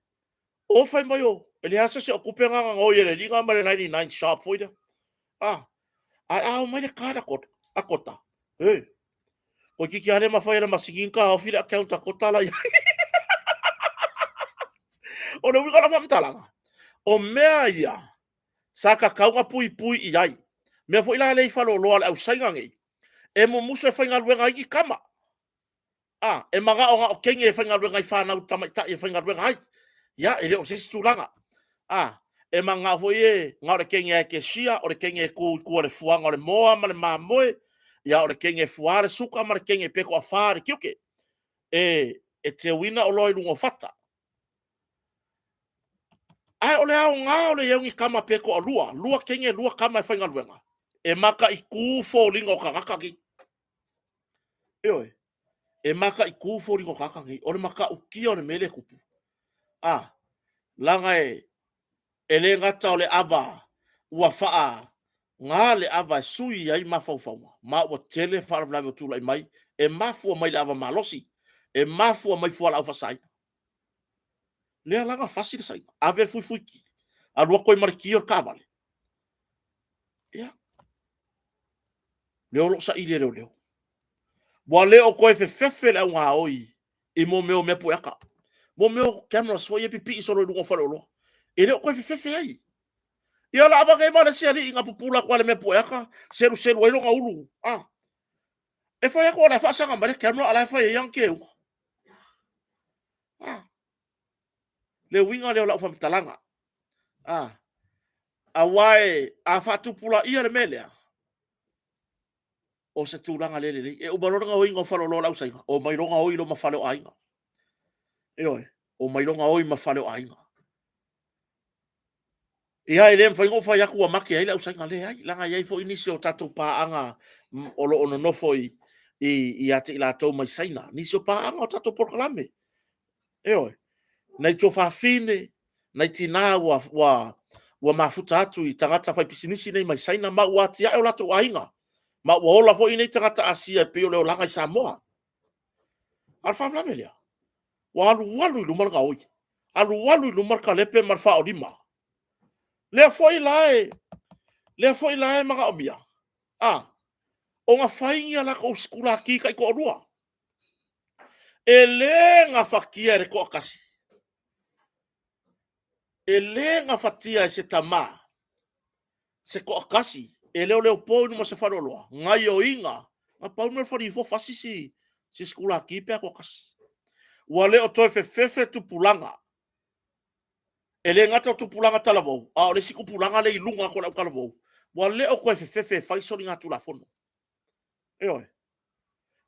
o fai mai o, e leai lava se isi o tupe na na gaoi e le alii lena mai le 99 shop foi lea. Ae a omai le card a Kota, e, toeitiiti lava le mafai e le masini ona taofi le account a Kota la i ai. O le uiga o lau faamatalaga, o mea ia sa tatau ona puipui i ai. Mea foi la lea i faleoloa a le au Saina nei, e mumusu e faigaluega ai ni tama. A, e manao na o teine e faigaluega ai fanau tamaitai e faigaluega ai. Ia, e le o se isi tulaga. A, e manao foi e na o le teine lava e kesia, o le teine e tu i tua i le fuaga o le moa ma le mamoe, ia o le teine e fua le suka ma le teine pe toafa le tiute e teuina oloa i luga o fata. Ae o le aoga o le i ai o ni tama pe toalua, lua teine lua tama e faigaluega, e mataitu foliga o tagata nei. Ioe, e mataitu foliga o tagata nei. O le matautia o le mea lea e tupu, a, leaga e le gata o le ava ua faaga le ava e sui ai mafaufauga, ma ua tele faalavelave ua tulai mai e mafua mai le ava malosi, e mafua mai fualaau faasaina. Lea la na fasi le Saina, ave le fuifui, alu atu ai ma le ki o le taavale. Ia, lea o lo o saili e leoleo. Ua le o toe fefefe le augaoi i mo mea o mea pueata. Mo mea o cameras foi e pipii solo i luga o faleoloa. E le o toe fefefe ai. Ia o le a avane ai ma le isi alii na pupula atu lava i le mea pueata, seluselu ai lona ulu. A, e fai atu o la e faasaga mai le camera a o la e fai ai ana keuga. A, le uiga lea o lau faamatalaga. A, aua e, a faatupulaia le mea lea, o se tulaga le lelei. E uma loa le gaoiga o faleoloa o le au Saina, omai loa gaoi loa ma fale o aiga. Ioe, omai loa gaoi ma fale o aiga. Ia, e le mafai ona ou fai atu ua make ai le au Saina, leai, leaga e i ai foi nisi o tatou paaga o lo o nonofo i, ia te i latou mai Saina, nisi o paaga o tatou polokalame. Ioe, nai tuafafine, nai tina ua, ua ua mafuta atu i tagata faipisinisi nei mai Saina ma ua atiae o latou aiga, ma ua ola foi nei tagata Asia e pei o le olaga i Samoa. A o le faalavelave lea, ua alualu i luma le gaoi, alualu i luma le kalepe ma le faaolima. Lea foi la e, lea foi la e manaomia, a, ona fai ni a latou sikulaki taitoalua. E le gafatia e le toatasi, e le gafatia e se tama se toatasi e leoleopo i luma o se faleoloa gaoioiga. Na pau le mea o le fali ifo fasi si sikulaki pe a toatasi. Ua le o toe fefefe tupulaga. E le gata o tupulaga talavou, a o le isi tupulaga lea e i luga atu o le autalavou, ua le o toe fefefe e fai soligatulafono. Ioe.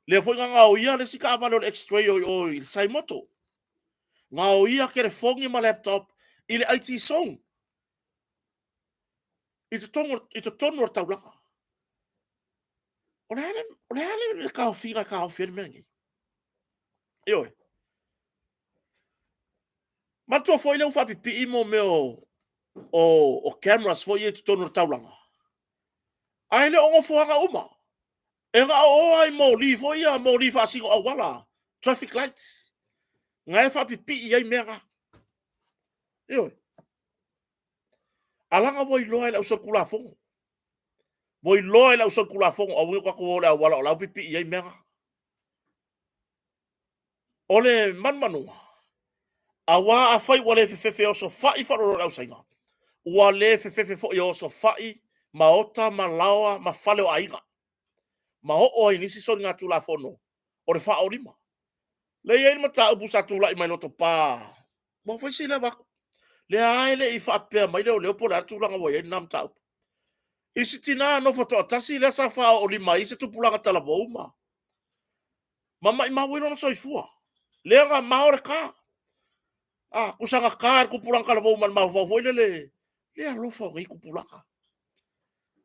Lea foi na gaoia le isi taavale o le X-Trail i o i le Saimoto. Gaoia telefoni ma laptop i le IT Zone i totonu o le taulaga. O le a le taofiga e taofi ai le mea lenei? Ioe. Manatua foi lea ua faapipii mo mea o cameras foi ia i totonu o le taulaga, ae le o nofoaga uma. E na o o lava i moli foi ia, moli faasino auala, traffic lights, na e faapipii ai mea na. Ioe. A leaga ua iloa e le ausolitulafono, ua iloa e le ausolitulafono aua ne i o tatou o i le auala o la e ua pipii ai mea na. O le manumanuga, aua afai ua le fefefe e osofai faleoloa o le au Saina, ua le fefefe foi e osofai maota ma laoa ma fale o aiga, ma oo ai i nisi soligatulafono o le faaolima. Lea e i ai le mataupu sa tulai mai Lotopa, ua fai si leva atu, lea lava e le i faapea mai leoleo po o le a le tulaga ua i ai lena mataupu. I si tina nofo toatasi lea sa faaoolima ai se tupulaga talavou ma maumau ai lona soifua, lea na mao le ta. A, tusa na ta e le tupulaga talavou ma le mafaufau foi lele, le alofa o nei tupulaga.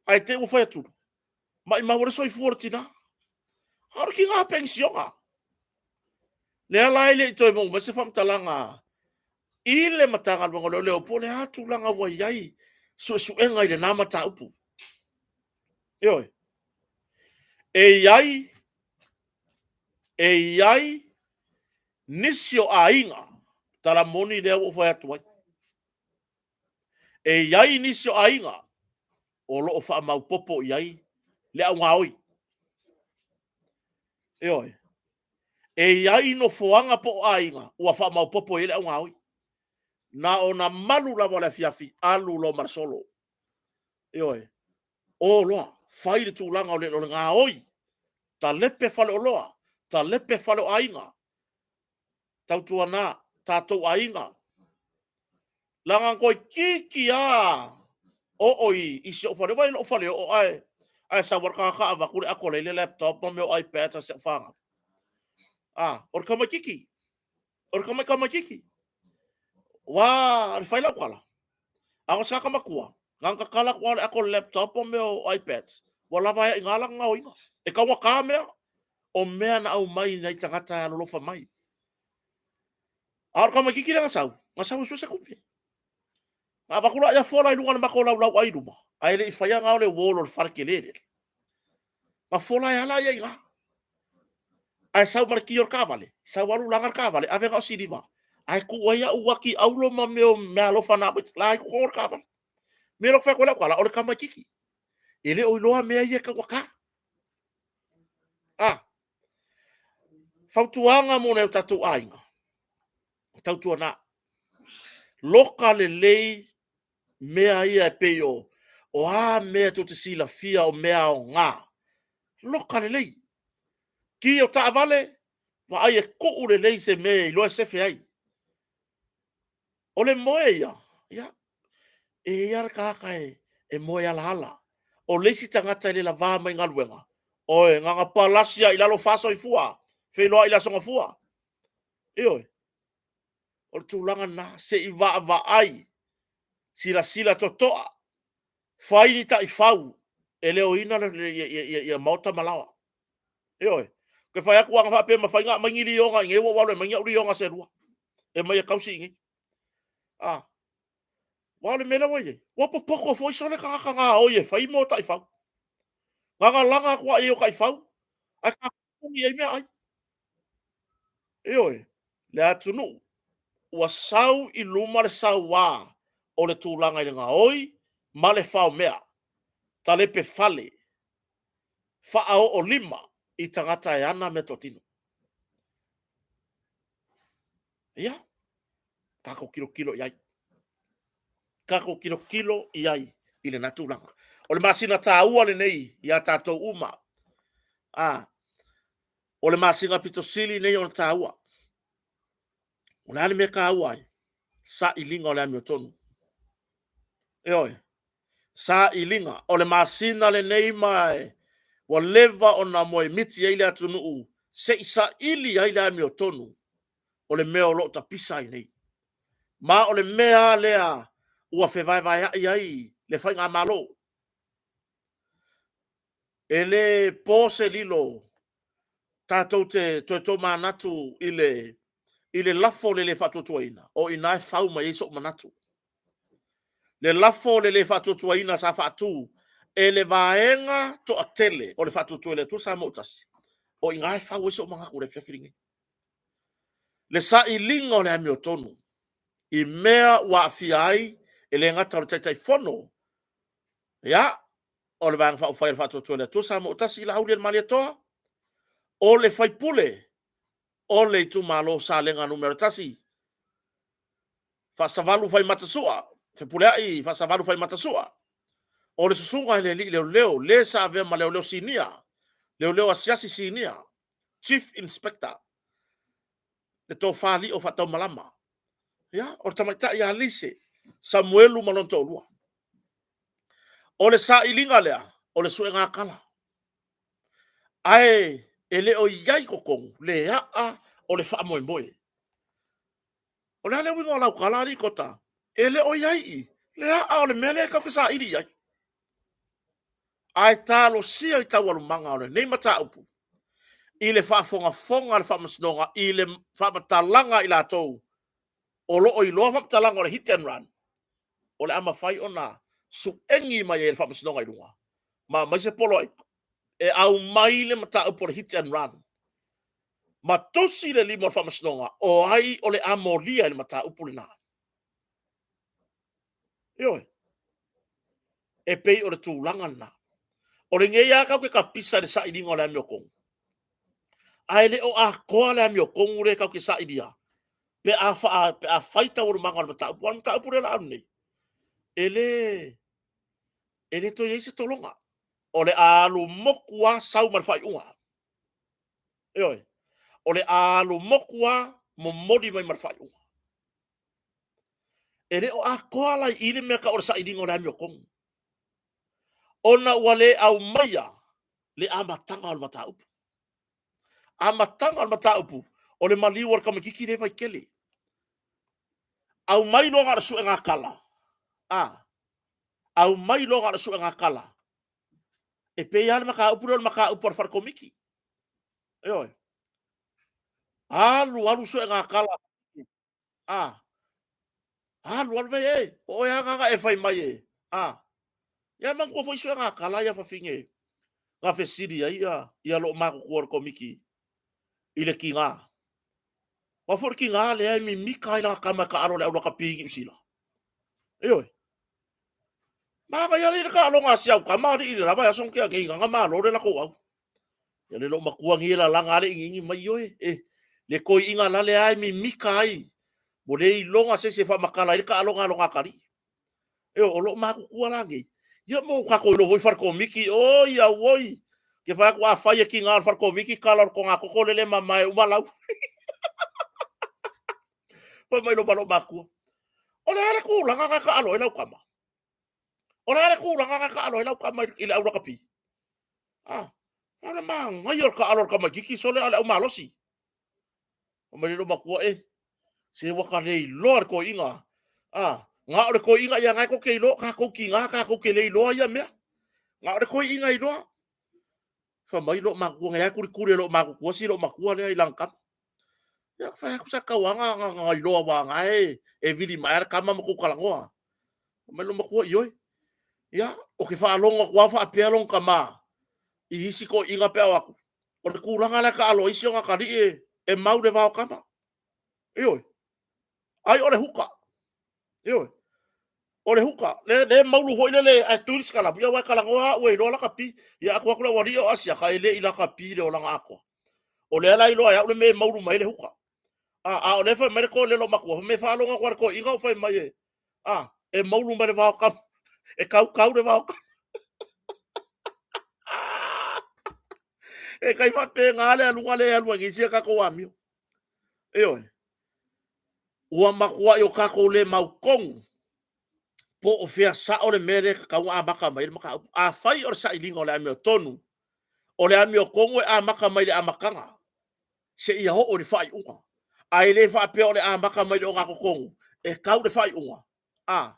Ae te i ua fai atu, maumau ai le soifua o le tina. A o le tina penisiona. Lea la e le i toe maua mai se faamatalaga i le Matagaluega o Leoleo po o le a tulaga ua i ai suesuega i lena mataupu. Ioe. E i ai, e i ai nisi o aiga, tala moni lea ua ou fai atu ai, e i ai nisi o aiga o lo o faamaopoopo i ai le augaoi. Ioe. E i ai nofoaga po o aiga ua faamaopoopo i ai le augaoi. Na ona malu lava o le afiafi, alu loa ma le solo. Ioe. O loa, fai le tulaga o le gaoi, talepe faleoloa, talepe fale o aiga, tautuana tatou aiga, leaga na toeitiiti lava oo i si ou faleoo. Vaai i lou faleoo ae sau lava le tagata avatu le ato o la e i ai le laptop ma mea o iPads a si au fanau. A, o le tamaitiiti, o le tamai tamaitiiti. Aua o le fai lau tala, a o se tagata matua, na ona tatala atu lava o le ato o le laptop ma mea o iPads, ua lava ai lava i ina lana gaoiga. E taugata mea, o mea na aumai e nai tagata e alolofa mai. A o le tamaitiiti lea na sau, na sau e sue se tupe. Na avatu lea fola i luga o le matou laulauai i luma, ae le i faia na o le wall o le fale tele lea. Na fola ai lava la i ina. Ae sau ma le ki o le taavale, sau alu laga le taavale, ave na o siliva. Ae tuu ai au uati auro ma mea o meaalofa na aumai la i totonu o le taavale. Mea la ou te fai atu ai lau tala, o le tamaitiiti. E le o iloa mea ia e taugata. A, fautuaga mo nai o tatou aiga, tautuana, loka lelei mea ia e pei o a mea tou te silafia o mea aoga, loka lelei. Ki o taavale, vaai e tuu lelei i se mea e iloa e sefe ai. O le moe ia, ia, e i ai lava le tagata e moe alaala. O le isi tagata e le lava mai galuega, oi, na ona palasi lava i lalo fa soifua, feiloai i le Aso Gafua. Ioe. O le tulaga lena, se i vaavaai, silasila totoa, fai ni taifau e leoina maota ma laoa. Ioe. Ou te fai atu ana faapea e mafai ona aumai ni lioga i inei, ua ou alu e aumai ni au lioga se lua e aumai e tausi i inei. A. Aua o le mea lea ua i ai, ua popoto foi sole tagata gaoi e fai mo taifau. Gagalaga atu lava i ai o taifau, ae tapuni i ai meaai. Ioe, le atunuu ua sau i luma le sauā o le tulaga i le gaoi ma le faomea, talepe fale, faaoolima i tagata e ana meatotino. Ia, tatou tilotilo i ai. Tatou tilotilo i ai i lena tulaga. O le masina taua lenei ia tatou uma. A, o le masina pito sili lenei ona taua. O le a le mea e taua ai? Sailiga o le amiotonu. Ioe, sailiga. O le masina lenei ma e ua leva ona moemiti ai le atunuu se i saili ai le amiotonu o le mea o lo o tapisa ai nei. Ma o le mea lava lea ua fevaevaeai ai le Faigamalo. E le po se lilo tatou te toe tomanatu i le lafo o le le faatuatuaina, o i ina e fau mai ai sou manatu. Le lafo o le le faatuatuaina sa faatu e le vaega toatele o le Faatuatua i le Atua Samoa ua Tasi, o i ina e fau ai sou manatu i le afiafi lenei. Le sailiga o le amiotonu i mea ua aafia ai, e le gata o le Taitaifono, ia, o le Vaega Faaupufai a le Faatuatua i le Atua Samoa ua Tasi, Laaulialemalietoa, o le faipule o le itumalo o Salega Nu.1, Faasavalu Faimatasua, Fepuleai Faasavalu Faimatasua, o le susuga i le alii leoleo, le sa avea ma leoleo sinia, leoleo asiasi sinia, Chief Inspector, le Tofa Lio Faataumalama, ia, o le tamaitai ia Lise Samuelu ma lona toalua. O le sailiga lea, o le suega tala. Ae e le o i ai i totonu le aa o le faamoemoe. O le a le uiga o lau tala alii Kota? E le o i ai i le aa o le mea lea tatou te saili i ai. Ae talosia i taualumaga o lenei mataupu i le faafogafoga a le Faamasinoga i le faamatalaga a i latou o lo o iloa faamatalaga o le hit and run, o le a mafai ona suegi mai ai e le Faamasinoga i luga ma aumai se poloaiga e aumai le mataupu o le hit and run ma tusi le lima o le Faamasinoga o ai o le a molia i le mataupu lena. Ioe. E pei o le tulaga lena. O lenei lava tatou te tapisa i le sailiga o le amiotonu, ae le o atoa le amiotonu lea tatou te sailia pe a, fa, pe a fai taualumaga o le mataupu. A o le mataupu lea o le a alu nei, e le, e le toe i ai se tologa. O le a alu motu lava sau ma le faaiuga. Ioe. O le a alu motu lava momoli mai ma le faaiuga. E le o atoa la i i le mea tau o le sailiga o le amiotonu, ona ua le aumaia le amataga o le mataupu. Amataga o le mataupu, o le maliu o le tamaitiiti lea e Vaitele. Aumai loa na o le suega tala, a, aumai loa na o le suega tala, e pei lava le mataupu lea o le mataupu a le fale Komiti. Ioe. Alu alu suega tala, a, alu alu, e, o oe lava na e fai mai e, a. Ia manatua foi suega tala ia fafine na fesili ai ia, ia loo matutua o le Komiti i le tiga. Aua foi o le tiga lea e mimita ai lana tama e taalo i le au lakapi i Niu Sila. Ioe. Manaia alii le taaloga a si au tama alii i le la vaiaso na tea nei, na malo le latou au. Ia le loo matua nei e lalaga le iniini mai, ioe, e, le toeaina la lea e mimita ai, ua le iloga se isi e faamatala ai le taaloga a lona atalii. Ioe, o loo matutua la nei, ia mo tatou iloa foi fale Komiti, oi auoi, ke fai atu afai e tiga o le fale Komiti tala o le togatogo lele e mamae uma lau. Fai mai loa ma lou matua, o le a le tulaga na taalo ai lau tama? O le a le tulaga na taalo ai lau tama i le au lakapi? Ah, o le manaia o le taalo a le tamaitiiti sole a o le au malosi. Fai mai le lou matua, e, se ua ta le iloa le toeaina. Ah, na o le toeaina ia na e tou te iloa, tatou tiga tatou te le iloa ia mea. Na o le toeaina e iloa. Fai mai lou matua, na tulikuli e lou matutua si lou matua lea i lana tama. Ia, fai atu sa tau lava na iloa aua na e vili mai lava le tama ma tou talanoa. Fai mai lou matua, Ioe. Ia, ou te faalogo atu lava o faapea lona tama i isi toeaiina pe a o atu, o le tulaga la e taalo ai si ona atalii e mau i le va o tama. Ioe. Ai o le huka. Ioe. O le huka, le, le maulu foi lele ae tui le sikalamu, ia aua e talanoa au e iloa lakapi. Ia a tu atu le aualii o Asiata, e le i lakapi le olaga atoa. O lea la e iloa e au le mea e maulu mai ai le huka. A, a o lea e fai mai le toelele o matua, fai mai e faalogo atu lava i le toeaina o fai mai e, a, e maulu mai le vao tama, e tautau le vao tama. E tai faapena le aluga lea e alu ai nei si a tatou amio. Ioe. Ua matuai o tatou le mautonu po o fea sao le mea lea e tatau ona amata mai ai le mataupu. Afai o le sailiga o le amiotonu, o le amiotonu e amata mai le amataga seia oo i le faaiuga. Ae le faapea o le amata mai le ogatotonu e tau le faaiuga, a,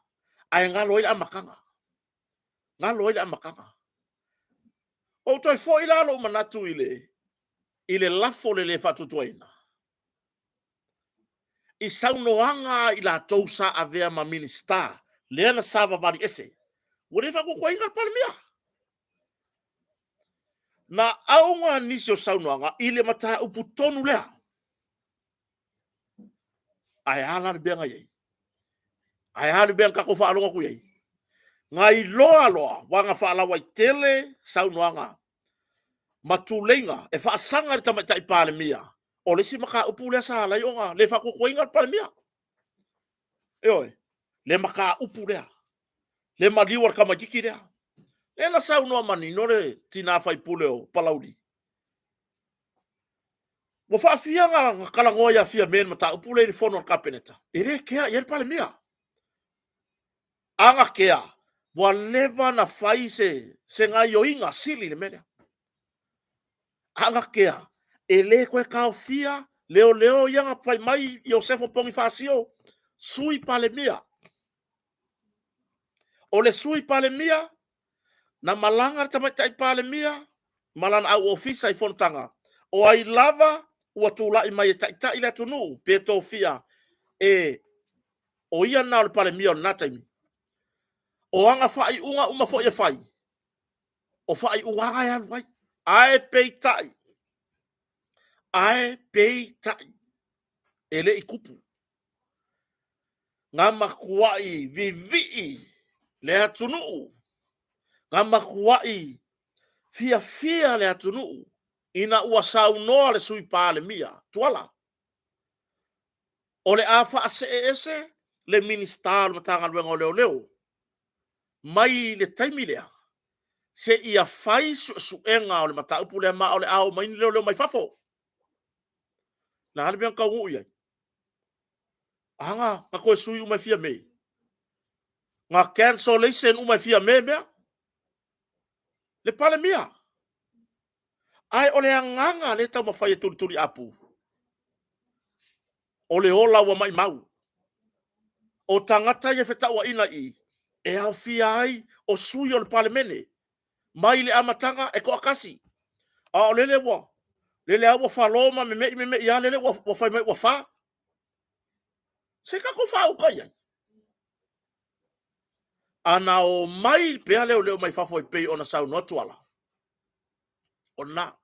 ae galo ai le amataga. Galo ai le amataga. Ou toe foi la lou manatu i le i le lafo o le le faatuatuaina i saunoaga a i latou sa avea ma Minisita lea na savavali ese, ua le faatuatuaina le Palemia. Na auga nisi o saunoaga i le mataupu tonu lea. Ae a la le mea na i ai? Ae a le mea na tatou faalogo atu i ai? Na iloa loa, ua na faalauaitele saunoaga ma tuleiga e faasaga i le Tamaitai Palemia, o le isi mataupu lea sa ala ai ona le faatuatuaina le Palemia. Ioe, le mataupu lea, le maliu a le tamaitiiti lea. Lea na saunoa manino le tina faipule o Palauli. Ua faafia na talanoa ia Fiame i le mataupu lea i le fono a le Kapeneta, e le kea i ai le Palemia. A na kea, ua leva na fai se, se gaioiga sili i le mea lea. A na kea, e le toe taofia leoleo ia na fai mai Iosefo Ponifasio, Sui Palemia. O le Sui Palemia, na malaga le Tamaitai Palemia ma lana au ofisa i fonotaga, o ai lava ua tulai mai e taitai le atunuu pe tofia e o ia lena o le Palemia o lena taimi. O ana faaiuga uma foi e fai, o faaiuga lava e alu ai. Ae peitai, ae peitai, e le i tupu. Na matuai vivii le atunuu, na matuai fiafia le atunuu ina ua saunoa le Sui Palemia Tuala o le a faasee ese le Minisita o le Matagaluega o Leoleo mai le taimi lea seia fai suesuega o le mataupu lea, ma o le a o mai ni leoleo mai fafo. O le a le mea na taunuu i ai? A na toe sui uma e Fiame? Na cancellation uma e Fiame mea? Le Palemia. Ae o le agaga lea e taumafai e tulituliapu, o le ola ua maimau. O tagata ia e fetauaina i i, e aofia ai o sui o le Palemene mai le amataga e toatasi. A o lele ua lele lava ua falo ma meme'i meme'i lava, lele ua fai mai ua fa. Se tatou faauta i ai. A na omai pea leoleo mai fafo e pei ona saunoa Tuala, o lena.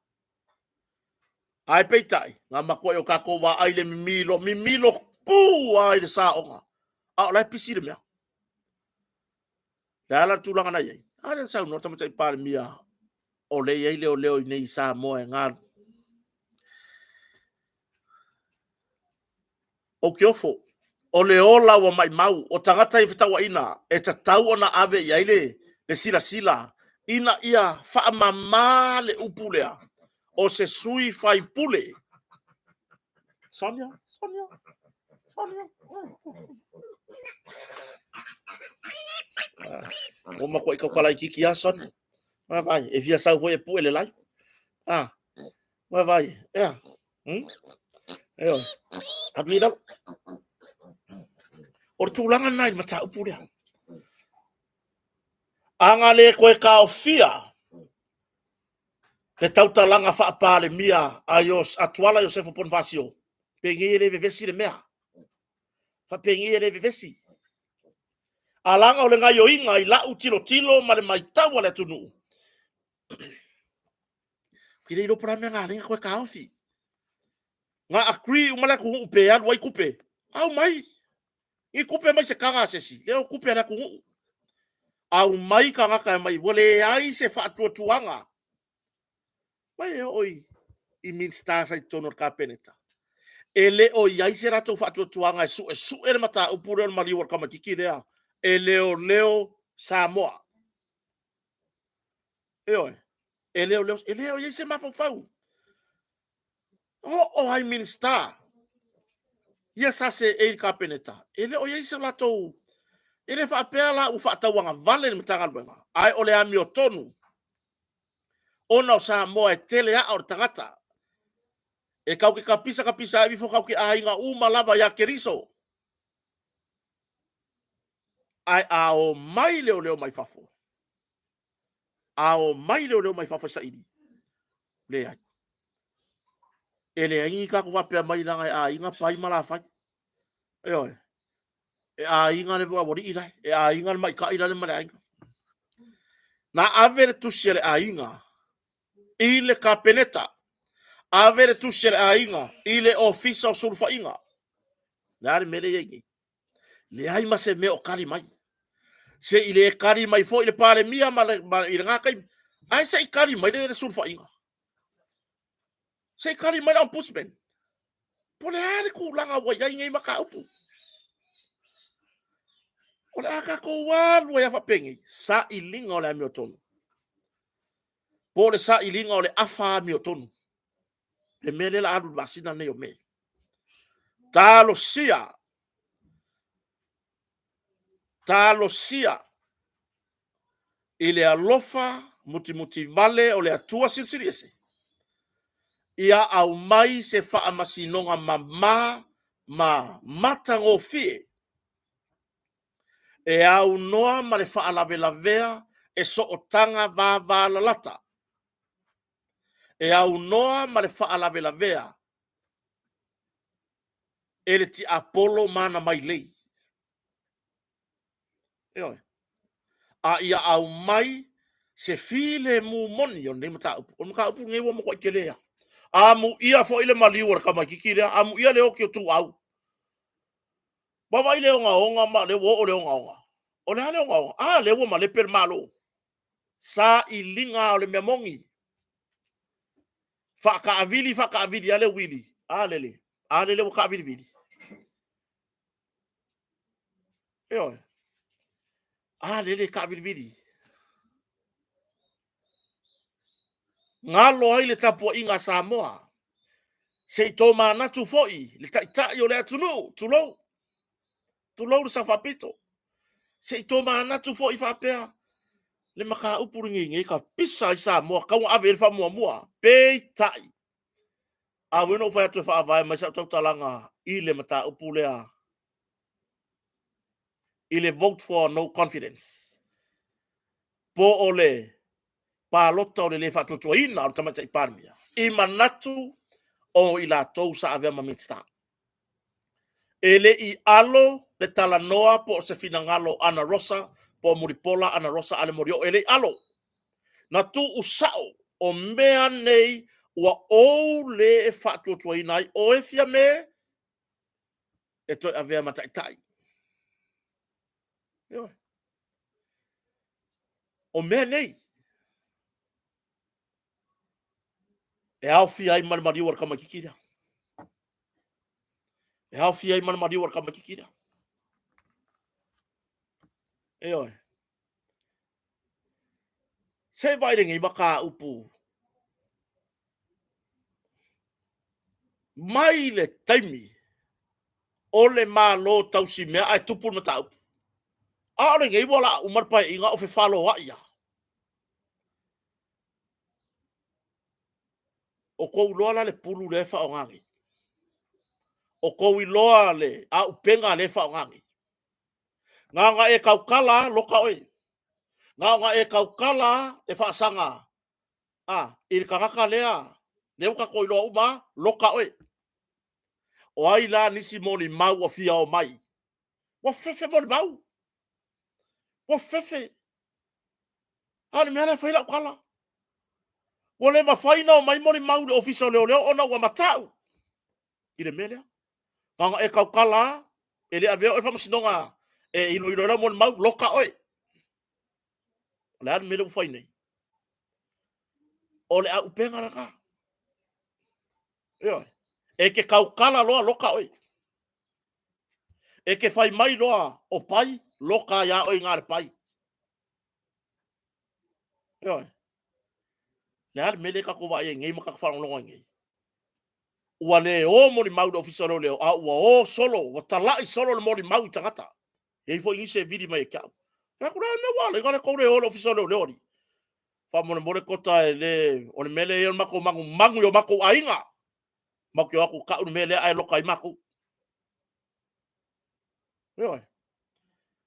Ae peitai, na matuai o tatou vaai i le mimilo, mimilo pu lava i le saoga, a o la e pisi le mea. Le a la le tulaga na i ai? A lea na saunoa le Tamaitai Palemia, o lea e i ai leoleo i inei i Samoa e galu. Ou te ofo, o le ola ua maimau, o tagata i fetauaiga e tatau ona ave i ai le, le silasila ina ia faamama le upu lea o se sui faipule. Sonia, Sonia, Sonia. Ah, ua matuai tautala itiiti lava Sonia. Vaai, e fia sau foi e pue le live. Ah, vaai, ea. Ioe. Alu i lalo. O le tulaga lena i le mataupu lea. A na le toe taofia le tautalaga faa-Palemia a, Ios, a Tuala Iosefo Ponifasio, penei e le vevesi le mea. Faapenei e le vevesi. Alaga o le gaioiga i la'u tilotilo ma le maitau a le atunuu, i le iloa po o le a mea na ala ai ona toe taofi. Na agree uma le atunuu pe alu ai tupe, aumai ni tupe mai se taga a se isi, lea o tupe a le atunuu. Aumai tagata e aumai, ua leai se faatuatuaga. Mai e oo i Minisita sa i totonu o le Kapeneta, e le o i ai se latou faatuatuaga e suesue le mataupu lea o le maliu o le tamaitiiti lea e leoleo Samoa. Ioe, e le o i ai se mafaufau. Oo lava i Minisita ia sa seei i le Kapeneta, e le o i ai se latou... E le faapea la ua faatauagavale i le Matagaluega, ae o le amiotonu ona o Samoa e tele aa o le tagata. E tatou te tapisa tapisa ifo, tatou te aiga uma lava ia Keriso. Ae a omai leoleo mai fafo, a omai leoleo mai fafo e saili, leai. E leai ni tatou faapea mai leaga e aiga Pai ma Lafai. Ioe. E aiga le aualii la, e aiga le matai la ma le aiga. Na ave le tusi a le aiga i le Kapeneta, ave le tusi a le aiga i le Ofisa o Sulufaiga. Le a le mea lea e i ai nei? Leai ma se mea o tali mai. Se i le tali mai foi le Palemia ma le, ma, i lena taimi, ae se i tali mai le sulufaiga. Se i tali mai le ombudsman. Po o le a le tulaga ua i ai nei mataupu. O le a tatou alu ai lava faapenei, sailiga o le amiotonu. Po o le sailiga o le afa amiotonu. Le mea lea o le a alu i le masina lenei o Me. Talosia, talosia i le alofa mutimutivale o le Atua Silisili Ese, ia aumai se faamasinoga mama ma matagofie e aunoa ma le faalavelavea e sootaga vavalalata, e aunoa ma le faalavelavea e le tiapolo ma ana mailei. Ioe. A ia aumai se filemu moni o lenei mataupu. O le mataupu lenei ua matuai tele lava. Amuia foi le maliu o le tamaitiiti lea, amuia le oti o Tuuau. Vaavaai i le ogaoga ma o lea ua oo i le ogaoga. O le a le ogaoga? A lea ua malepe le Malo. Sailiga o le mea moni. Faataavili, faataavili lava le uili. A lele, a lele ua taavilivili. Ioe. A lele e taavilivili. Galo ai le tapuaiga a Samoa. Se i tomanatu foi le taitai o le atunuu, tulou, tulou le Sao Faapito. Se i tomanatu foi faapea, le mataupu lenei nei ka pisa ai Samoa, tau na ave i ai le faamuamua. Peitai, auē na ou fai atu e faavae mai sau tautalaga i le mataupu lea i le vote for no confidence, po o le palota o le le faatuatuaina o le Tamaitai Palemia i manatu o i latou sa avea ma Minisita. E le i alo le talanoa po o se finagalo o Ana Rosa po o Mulipola Ana Rosa Ale Molioo, e le i alo. Na tuusao o mea nei ua ou le faatuatuaina ai oe Fiame e toe avea ma taitai. Ioe. O mea nei e aofia ai ma le maliu o le tamaitiiti lea. E aofia ai ma le maliu o le tamaitiiti lea. Ioe. Se i vaai lenei mataupu mai le taimi o le Malo tausimea ae tupu le mataupu. A o lenei ua laa uma le Paeaiga o fefaloai lava. O tou iloa la le pulu lea e faaaoga nei? O tou iloa le aupega lea e faaaoga nei? Na ona e tautala lava loka oe. Na ona e tautala lava e faasaga a, i le tagata lea, lea ua tatou iloa uma lava, loka oe. O ai la nisi molimau ua fia omai? Ua fefe molimau. Ua fefe. A o le mea lea e fai lau tala. Ua le mafai ona omai molimau i le Ofisa o Leoleo ona ua matau i le mea lea. Na ona e tautala lava, e le avea oe i le faamasinoga e iloilo ai lau molimau, loka oe. O le a le mea lea ua fai nei? O le aupega lena. Ioe. E te tautala loa loka oe. E te fai mai loa o pai, loka ai lava oe i ina le pai. Ioe. Le a le mea lea tatou vaai ai nei ma tatou faalogologo ai nei? Ua le o molimau i le Ofisa o Leoleo, a ua o solo, ua talai solo le molimau i tagata. E i ai foi nisi e vili mai ia te au. Fai atu, o le a le mea ua ala ai ona tou le o i le Ofisa o Leoleo alii? Faamolemole tota e le, o le mea lea e i ai o le matou manumanu i o matou aiga. Matou te o atu tau le mea lea ae loka ai matou. Ioe.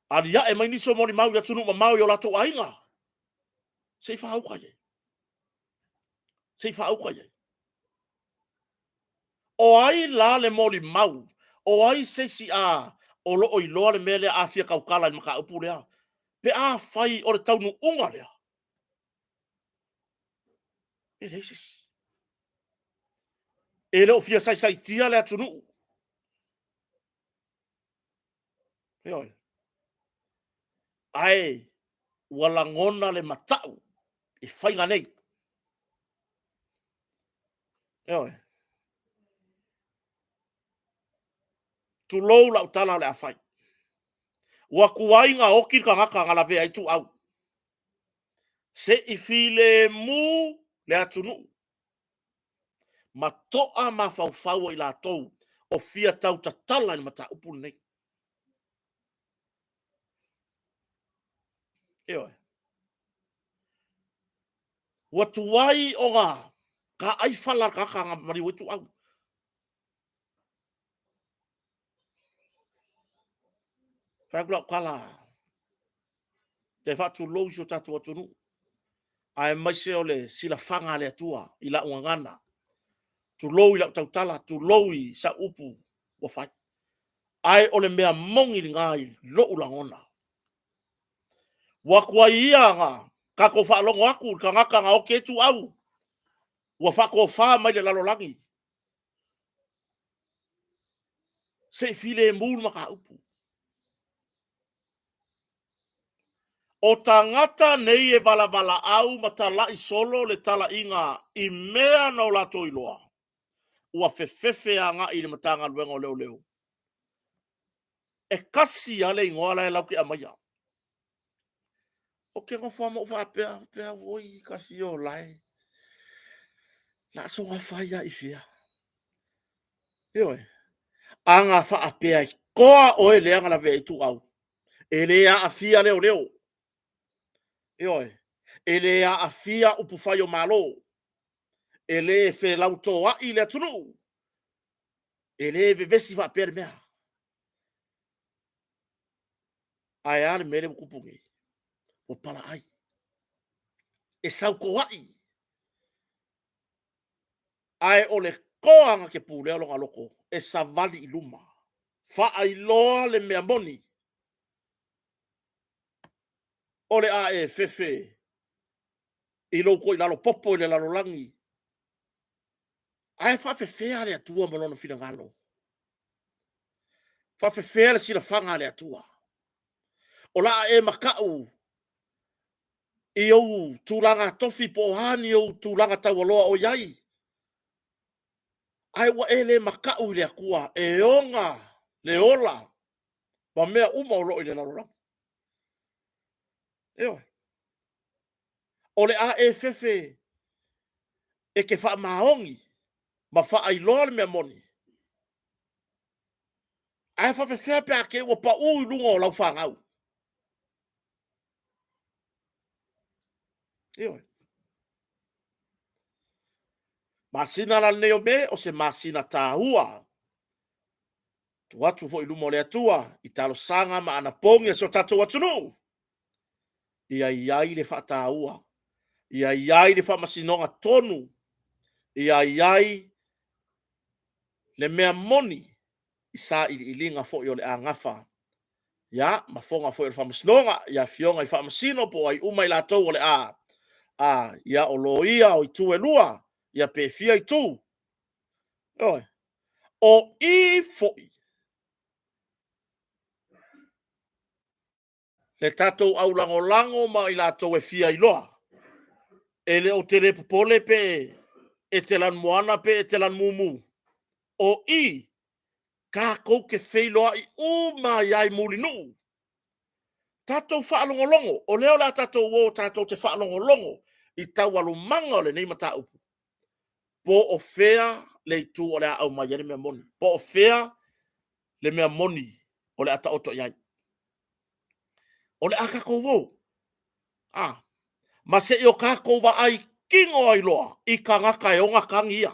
Aliae mai nisi o molimau i atunuu mamao i o latou aiga. Se i faauta i ai. Se i faauta i ai. O ai la le molimau? O ai se isi a o lo o iloa le mea lea a fia tautala i le mataupu lea? Pe afai o le taunuuga lea, e leai se isi. E le o fia saisaitia le atunuu. Ioe. Ae ua lagona le matau i faiga nei. Ioe. Tulou lau tala o le a fai. Ua tuai na oti le tagata na lavea ai ituau. Se i filemu le atunuu ma to'a mafaufau o i latou o fia tautatala i le mataupu lenei. Ioe. Ua tuai ona taai fala a le tagata na maliu ai ituau. Fai atu lau tala, te faatulou i si o tatou atunuu, aemaise o le silafaga a le Atua i lau gagana. Tulou i lau tautala, tulou i sau upu ua fai. Ae o le mea moni lena i lou lagona. Ua tuai ia na tatou faalogo atu i le tagata na oti ai ituau, ua faatofa mai le lalolagi se i filemu le mataupu. O tagata nei e valavalaau ma tala'i solo le talaiga i mea na o latou iloa, ua fefefe agai i le Matagaluega o Leoleo. E tasi lava le igoa la e latou te aumaia. Ou te nofo lava ma ou faapea, faapea, auoi, tasi ia o lae, o le a soona fai lava i fea? Ioe. A na faapea e toa oe lea na lavea ai ituau, e le aafia leoleo. Ioe. E le aafia upufai o Malo. E le felautoa'i le atunuu. E le vevesi faapea le mea. Ae a le mea lea ua tupu nei? Ua palaai. E sautoa'i. Ae o le toa na te pulea lona loto, e savali i luma, faailoa le mea moni. O le a e fefe i lou toilalo popo i le lalolagi, ae faafefea le Atua ma Lona finagalo? Faafefea le silafaga a le Atua? O le a e matau i ou tulaga tofi po o a ni ou tulaga taualoa o i ai, ae ua e le matau i le Atua e ona le ola ma mea uma o lo o i le lalolagi. Ioe. O le a e fefe e te faamaoni ma faailoa le mea moni, ae faafefea pe a te i ua pau i luga o lau fanau? Ioe. Masina la lenei o Me, o se masina taua. Tuu atu foi i luma o le Atua i talosaga ma anapogi a si o tatou atunuu. Ia i ai le faataua, ia i ai le faamasinoga tonu, ia i ai le mea moni i sailiiliga foi o le a gafa. Ia, ma foga foi o le faamasinoga, i afioga i faamasino po o ai uma i latou o le a, a, ia, o loia o itu e lua, ia pe fia itu. Ioe. O i foi le tatou aulagolago ma i latou e fia iloa, e le o te le popole pe e te lanumoana pe e te lanumumu. O i tatou te feiloai uma ai lava i Mulinuu, tatou faalogologo, o lea o le a tatou o tatou te faalogologo i taualumaga o lenei mataupu, po o fea le itu o le a aumai ai le mea moni, po o fea le mea moni o le a taoto i ai. O le a tatou o a, ma se i o tatou vaai kino ai loa i tagata e ona tagi ia.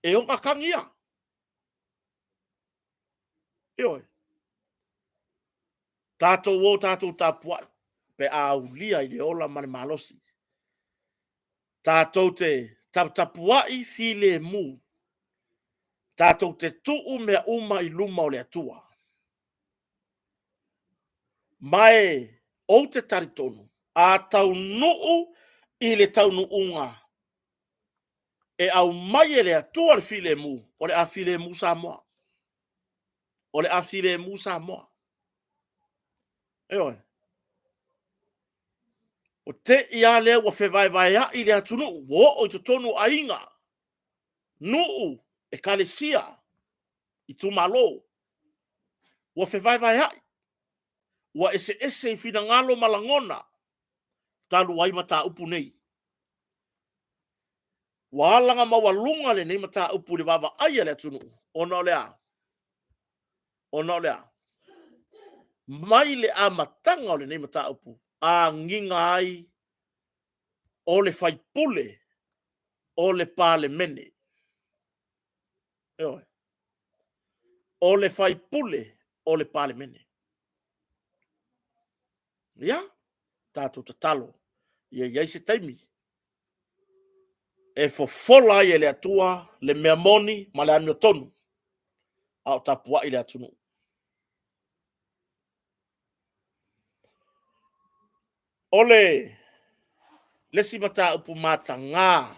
E ona tagi ia. Ioe. Tatou o tatou tapuai pe a aulia i le ola ma le malosi. Tatou te taputapuai filemu, tatou te tuu mea uma i luma o le Atua. Ma e ou te talitonu, a taunuu i le taunuuga e aumai e le Atua le filemu, o le a filemu Samoa. O le a filemu Samoa. Ioe. Ua te i lava lea ua fevaevaeai le atunuu, ua oo i totonu o aiga, nuu, ekalesia, itumalo, ua fevaevaeai, ua eseese i finagalo ma lagona talu ai mataupu nei. Ua alaga maualuga lenei mataupu i le vaavaai a le atunuu, ona o le a? Ona o le a? Mai le amataga o lenei mataupu, agiga ai o le faipule o le Palemene. Ioe. O le faipule o le Palemene. Ia, tatou tatalo ia i ai se taimi e fofola ai e le Atua le mea moni ma le amiotonu a o tapuai le atunuu. O le isi mataupu mataga, ou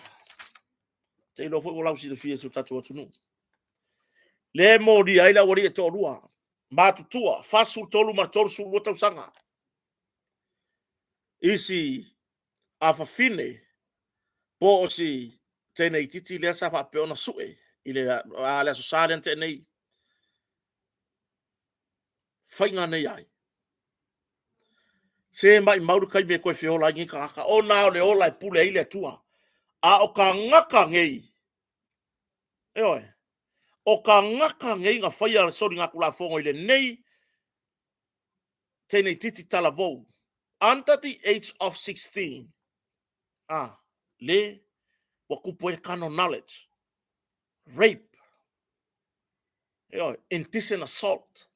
te iloa foi ua lausilafia e si o tatou atunuu, lea e molia ai le aualii e toalua, matutua, 43 ma le 32 tausaga, i si afafine po o si teine itiiti lea sa faapea ona sue i le Aso Sa lea na tea nei. Faiga nei a ai? Se maumau le taimi e toe feola ai nei tagata, ona o le ola e pule ai le Atua. A o tagata nei, ioe, o tagata nei na faia le soligatulafono i lenei teine itiiti talavou, under the age of 16, a, le ua tupu ai le carnal knowledge, rape, ioe, indecent assault,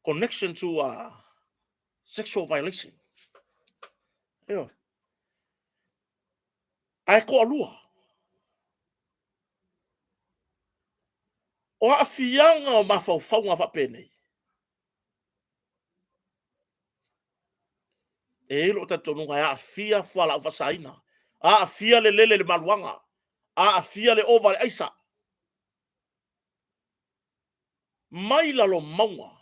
connection to a sexual violation. Ioe. Ae toalua. O aafiaga o mafaufauga faapenei, e i ai lou talitonuga e aafia fualaau faasaina, aafia le lele i le maluaga, aafia le ova i le aisa. Mai Lalomauga,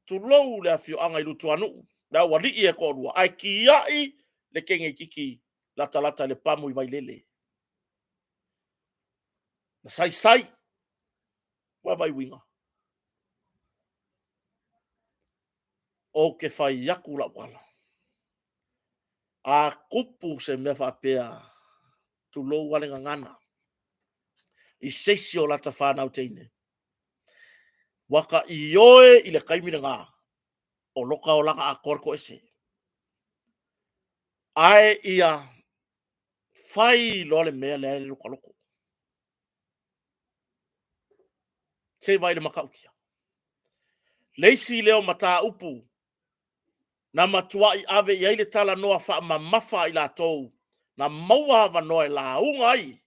tulou le afioaga i Lutuanuu, le aualii e toalua, ae tiai le teine itiiti latalata i le pamu i Vailele. Na saisai, ua vaai uiga. Ou te fai atu lau tala, a tupu se mea faapea, tulou lava le gagana, i se isi o lata fanau teine, ua ta ioe i le taimi lena, o lota olaga atoa le toese. Ae ia fai loa le mea lea e lota loto. Se i vaai i le matautia. Le isi lea o mataupu na matuai ave i ai le talanoa faamamafa a i latou na maua avanoa e lauga ai.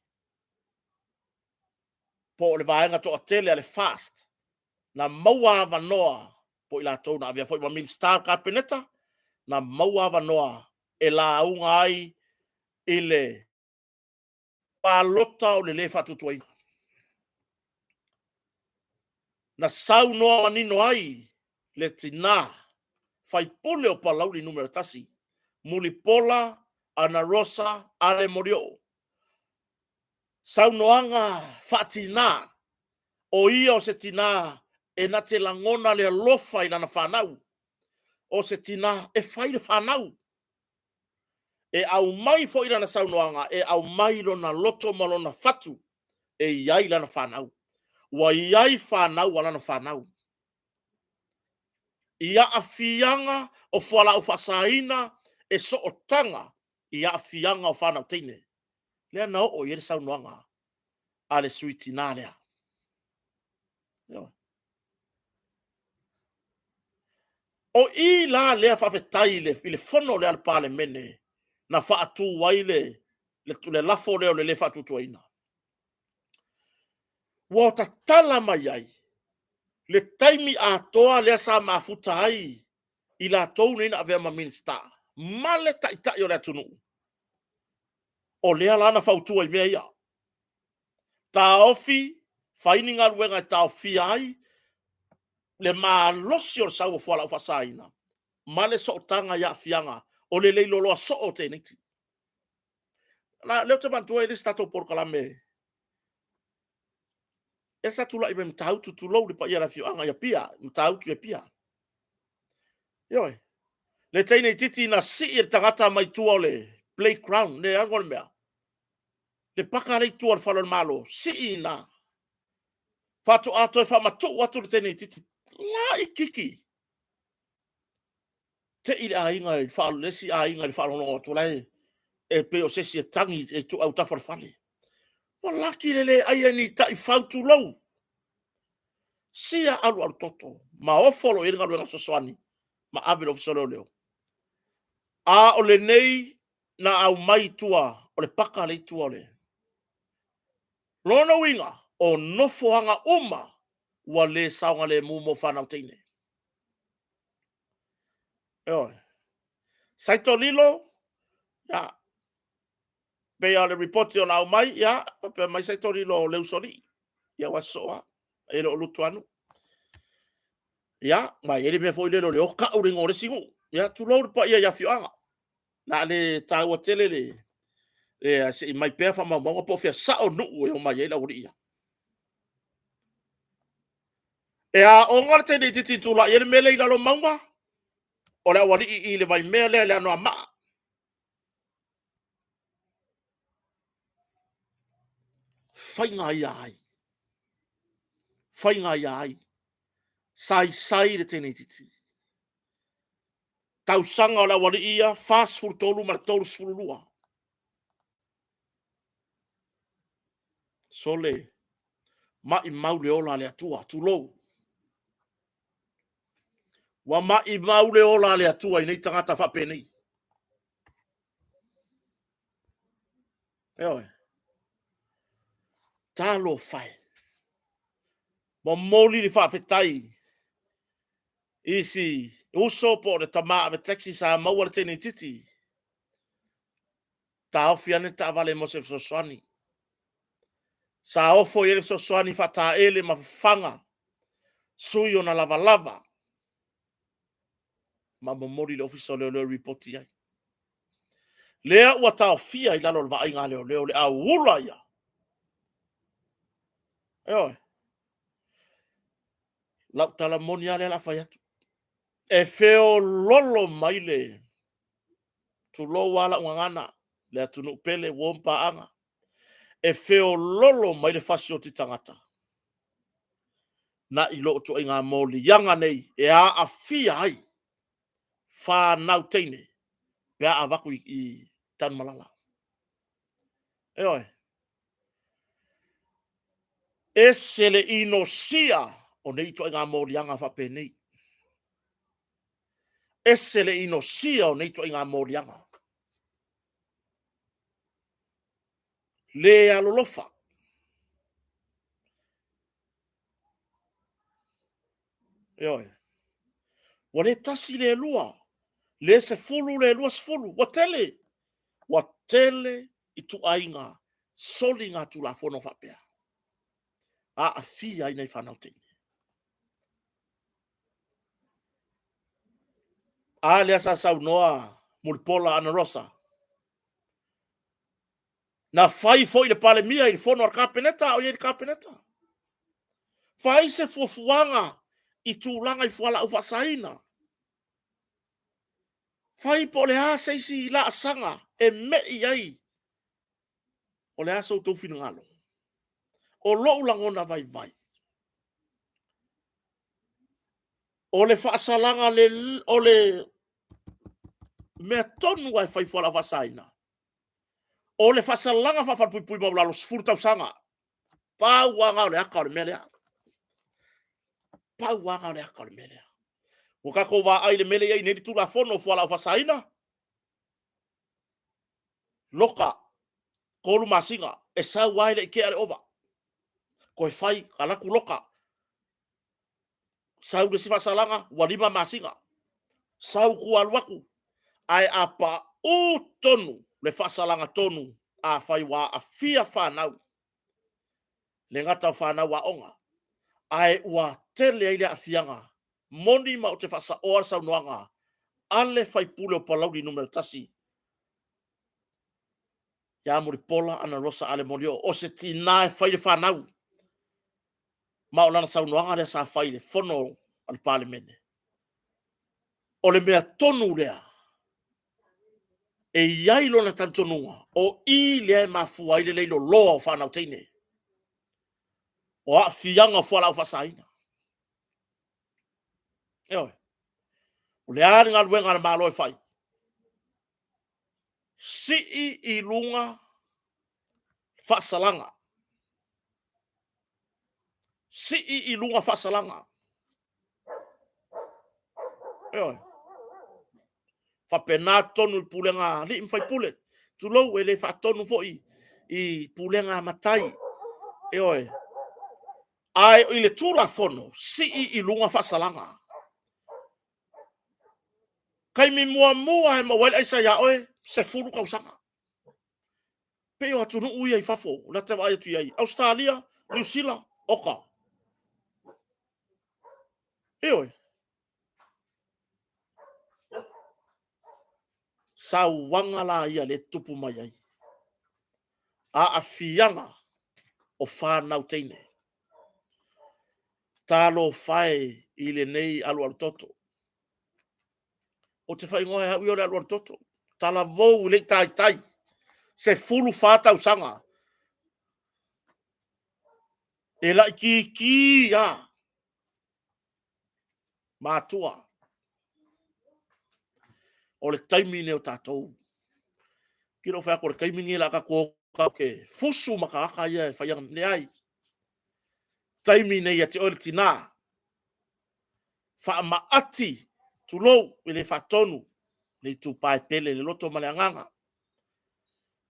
Po o le vaega toatele a le FAST na maua avanoa po i latou na avea foi ma Minisita o le Kapeneta, na maua avanoa e lauga ai i le palota o le lē faatuatuaina. Na saunoa manino ai le tina faipule o Palauli Nu.1, Mulipola Anarosa Ale Molioo, saunoaga faatina, o ia o se tina e na te lagona le alofa i lana fanau, o se tina e fai le fanau. E aumai foi lana saunoaga, e aumai lona loto ma lona fatu e i ai lana fanau. Ua i ai fanau a lana fanau i aafiaga o fualaau faasaina e sootaga i aafiaga o fanau teine, lea na oo i ai le saunoaga a le sui tina lea. O i la lea faafetai i le fono lea a le Palemene na faatu ai le lafo lea o le lē faatuatuaina. Ua tatala mai ai le taimi atoa lea sa mafuta ai i latou nei na avea ma Minisita ma le Taitai o le atunuu, o lea la na fautua i mea ia, taofi, fai ni galuega e taofia ai le malosi o le sau o fualaau faasaina ma le sootaga i aafiaga o le leiloloa soo o teineiti. O lea ou te manatua e le isi tatou polokalame lea sa tulai mai Matautu tulou le paia o le afioaga i Apia, Matautu i Apia. Ioe. Le teine itiiti na sii e le tagata mai tua o le playground, le alu o le mea, le paka lea i tua o le fale o le Malo, sii i ina, faatoa toe faamatuu atu le teine itiiti laititi. Te i le aiga i le isi aiga i le faalogologo atu o la e pei o se isi e tagi i autafa o le fale. Ua laki le le aia e ni taifau tulou, sia alualutoto ma ofo loa i ai le galuega fesoasoani ma ave i le Ofisa o Leoleo. A o lenei na aumai i tua o le paka lea i tua o le... Lona uiga, o nofoaga uma ua le saogalemu mo fanau teine. Ioe. Saito Lilo, ia, pei lava o le lipoti na aumai, ia, faapea mai Saito Lilo o le usoalii. Ia aua e sosoo lava, e le o Luatuanuu. Ia, aua e i ai le mea foi lele o le o tau le igoa o le isi nuu. Ia tulou le paia i afioaga. O le a le taua tele le... se i aumai pea faamaumauga po o fea sao le nuu e omai ai le aualii ia. E aoga le teine itiiti na tulai ai le mea lea i lalo o mauga, o le aualii i le vaimea lea i le Anoamaa. Faiga ia a ai? Faiga ia a ai? Saisai le teine itiiti. Tausaga o le aualii ia, 43 ma le 32. Sole, maumau le ola a le Atua, tulou. Ua maumau le ola a le Atua i nei tagata faapenei. Ioe. Talofa e. Momoli le faafetai i si uso po o le tama ave taxi sa maua le teine itiiti, taofi ane le taavale mo se fesoasoani. Sa ofo i ai le fesoasoani faataele ma fafaga, sui ona lavalava ma momoli i le Ofisa o Leoleo e lipoti ai. Lea ua taofia i lalo o le vaaiga a leoleo le auula ia. Ioe. Lau tala moni lava lea o le a fai atu. E feololo mai le, tulou lava lau gagana, le atunuu pele, uo ma paaga, e feololo mai le fasioti tagata nai lo ituaiga moliaga nei e aafia ai fanau teine pe a avatu i Tanumalala. Ioe. Ese le inosia o nei ituaiga moliaga faapenei. Ese le inosia o nei ituaiga moliaga. Le alolofa. Ioe. Ua le tasi le lua, le 10 le 20, ua tele. Ua tele ituaiga soligatulafono faapea aafia ai nai fanau teine. A lea sa saunoa Mulipola Anarosa, na fai foi le Palemia i le fono a le Kapeneta a o i ai i le Kapeneta. Fai se fuafuaga i tulaga i fualaau faasaina. Fai po o le a se isi laasaga e me'i ai. O le a so outou finagalo? O lou lagona vaivai, o le faasalaga le, o le mea tonu lava e fai i fualaau faasaina, o le faasalaga faafalepuipui maualalo 10 tausaga. Pau lava lena o le ata o le mea lea. Pau lava lena o le ata o le mea lea. Ua tatou vaai i le mea lea e i ai nei le Tulafono o Fualaau Faasaina, loka, 3 masina, e sau lava e le i tea le ova. Toe fai, alu atu loka. Sau le isi faasalaga, ua 5 masina. Sau tua alu atu. Ae a pau tonu le faasalaga tonu, afai ua aafia fanau, le gata o fanau aoga, ae ua tele ai le aafiaga moni ma ou te faasaoa le saunoaga a le sui usufono o Palauli Nu.1 ia Mulipola Anarosa Ale Molioo, o se tina e fai le fanau. Ma o lana saunoaga lea sa fai i le fono a le Palemene. O le mea tonu lea e i ai lona talitonuga, o i lea e mafua ai le leiloloa o fanau teine, o aafiaga o fualaau faasaina. Ioe. O le a le galuega a le Malo e fai? Sii i luga faasalaga. Sii i luga faasalaga. Ioe. Faapena tonu i pulega a alii ma faipule. Tulou, e le faatonu foi i pulega a matai. Ioe. Ae i le Tulafono, sii i luga faasalaga. Taimi muamua e maua ai le aisa ia oe, 10 tausaga. Pei o atunuu ia i fafo, o lea ta te vaai atu i ai, Ausetalia, Niu Sila, oka. Ioe. Sauaga la ia lea e tutupu mai ai. Aafiaga o fanau teine. Talofa e i lenei alualutoto. Ou te faaigoa e au ia o le alualutoto. Talavou e le i taitai, 14 tausaga. E laitiiti lava matua. O le taimi lenei o tatou. Ki lou fai atu o le taimi lenei o le a tatou o tatou te fusu ma tagata ia e fai ana leai. Taimi lenei ia te oe le tina. Faamaati, tulou, e le faatonu le itupa e pele i le loto ma le agaga.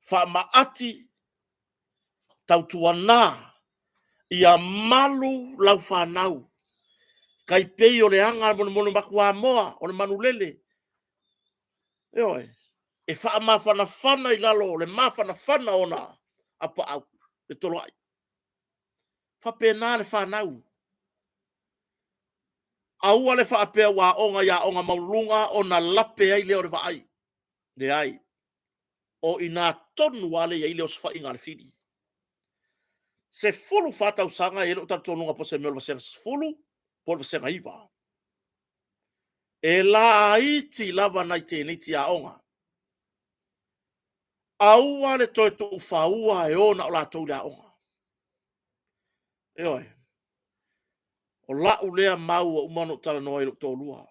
Faamaati tautuana ia malu lau fanau, tai pei o le aga molemole matuamoa o le manulele. Ioe, e faamafanafana i lalo o le mafanafana o ona apaau le toloai. Faapena le fanau. Aua le faapea ua aoga i aoga maualuluga ona lape ai lea o le vaai. Leai. O i ina tonu lava lea e i ai le osofaiga a le fili. 14 tausaga e i ai lou talitonuga po o se mea o le vasega 10 po o le vasega 9. E laiti lava nai teineiti aoga. Aua le toe tuufaua e o na o latou i le aoga. Ioe. O lau lea mau ua uma ona ou talanoa i lou toalua.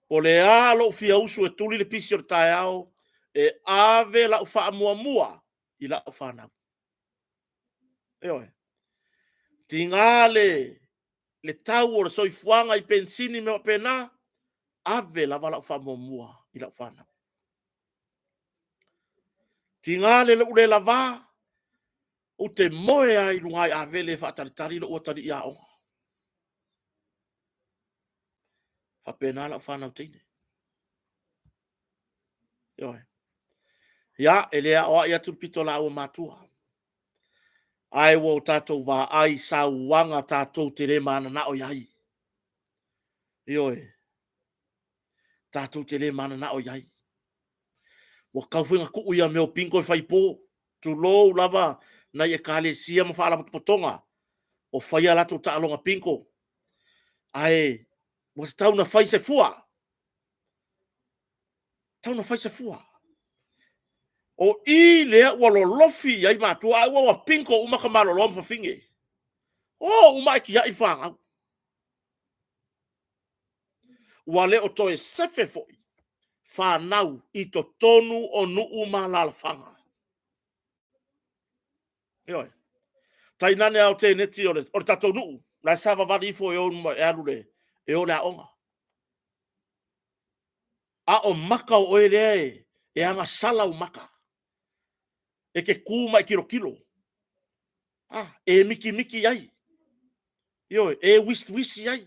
Po o le a lou fia usu e tuli le pisi o le taeao, e ave lau faamuamua i lau fanau. Ioe. Tiga le, le tau o le soifuaga i penisini ma mea faapena, ave lava lau faamuamua i lau fanau. Tiga le lou le lava, ou te moe lava i luga i Avele e faatalitali lou atalii aoga. Faapena lau fanau teine. Ioe. Ia, e le aoai atu le pito laua matua. Ae ua o tatou vaai sauaga tatou te le mananao i ai. Ioe. Tatou te le mananao i ai. Ua tau foi na tuu ia mea o bingo e fai po. Tulou lava nai ekalesia ma faalapotopotoga o faia latou taaloga bingo. Ae ua tatau na fai se fua. Tatau na fai se fua. O i lea ua lolofi i ai matua, ae ua bingo uma ka maloloa ma fafine. O uma ae tiai fanau. Ua le o toe sefe foi fanau i totonu o nuu ma alaalafaga. Ioe. Tainane a o teneti o le tatou nuu, la e savavali ifo e o e alu le, e o le aoga. A o maka o oe lea e, e agasala ou maka. E te tu ma e tilotilo. Ah, e mikimiki ai. Ioe, e wisiwisi ai.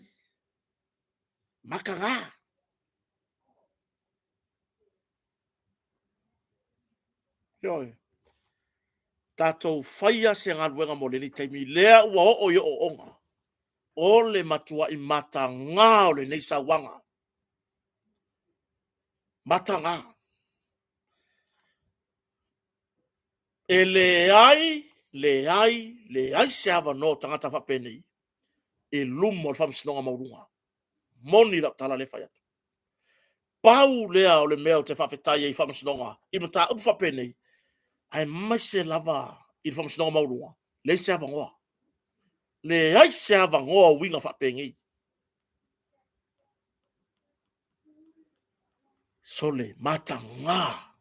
Maka gā. Ioe. Tatou faia se galuega mo lenei taimi, lea ua oo i ooooga o le matuai matagā o lenei sauaga. Matagā. E leai, leai, leai se avanoa o tagata faapenei i luma o le Faamasinoga Maualuga. Moni lau tala lea e fai atu. Pau lea o le mea ou te faafetai ai i Faamasinoga i mataupu faapenei, aemaise lava i le Faamasinoga Maualuga, leai se avanoa. Leai se avanoa o uiga faapenei. Sole, mataga.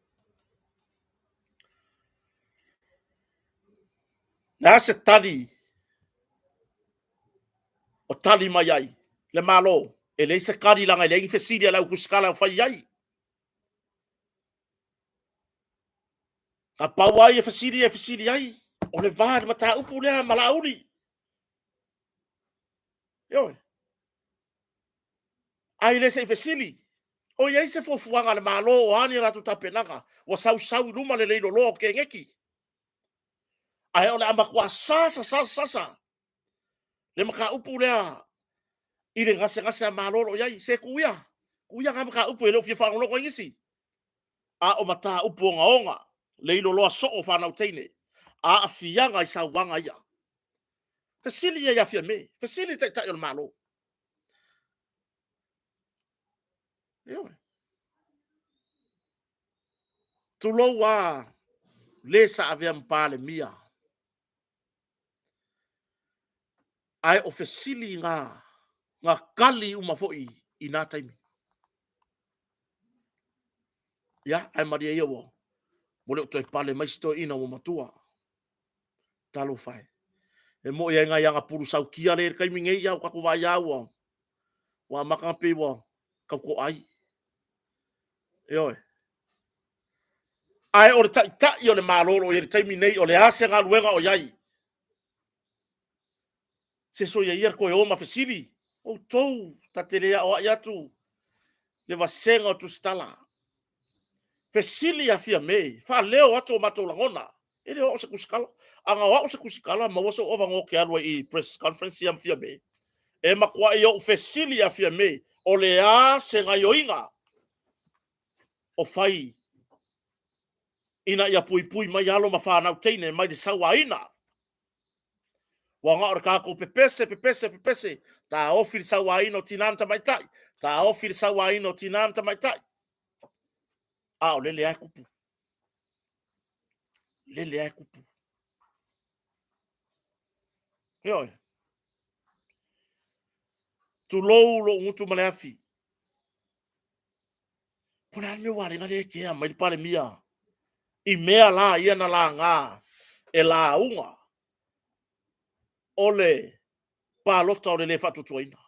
Le a se tali o tali mai ai le Malo? E leai se tali leaga e leai ni fesili a le au tusitala o fai i ai. Na pau ai e fesili e fesili ai, o le va i le mataupu lea ma Laauli. Ioe. Ae le se i fesili, o i ai se fuafuaga a le Malo o a ni a latou tapenaga, ua sausau i luma le leiloloa o keneti. Ae o le a matua sasa sasa sasa le mataupu lea i le gasegase a Malo o lo o i ai. Se tuu ia, tuu ia na mataupu e le o fia faalogologo ai nisi. A o mataupu ogaoga, leiloloa soo o fanau teine, aafiaga i sauaga ia. Fesili ia ia Fiame, fesili le Taitai o le Malo. Ioe. Tulou a le sa avea ma Palemia. Ae o fesili na, na tali uma foi i na taimi. Ia, ae malie ia ua, ua le o toe pale mai si toeaina ua matua. Talofa e. E moi ai nai ana pulu sautia lea i le taimi nei, ia ua tatou vaai lava ua, ua amata ona pei ua tau toai. Ioe. Ae o le taitai o le Malo o lo o i ai i le taimi nei, o le a se galuega o i ai? Se soia ia le toe o ma fesili, outou ta te le aoai atu le vasega o Tusitala. Fesili ia Fiame, faaleo atu o matou lagona. E le o au se tusitala. Ana o au se tusitala, maua sou avanoa ou te alu ai i press conference ia ma Fiame. E matuai ou fesili ia Fiame, o le a se gaioiga o fai ina ia puipui mai alo ma fanau teine mai le sauaina. Ua na o le tatou pepese, pepese, pepese, taofi le sauaina o tinā ma tamaitai, taofi le sauaina o tinā ma tamaitai. A o lele lava e tupu. Lele lava e tupu. Ioe. Tulou lou gutu ma le afi. Po o le a le mea ua ala ai ona le kea mai le Palemia i mea la ia na laga e lauga o le palota o le le faatuatuaina.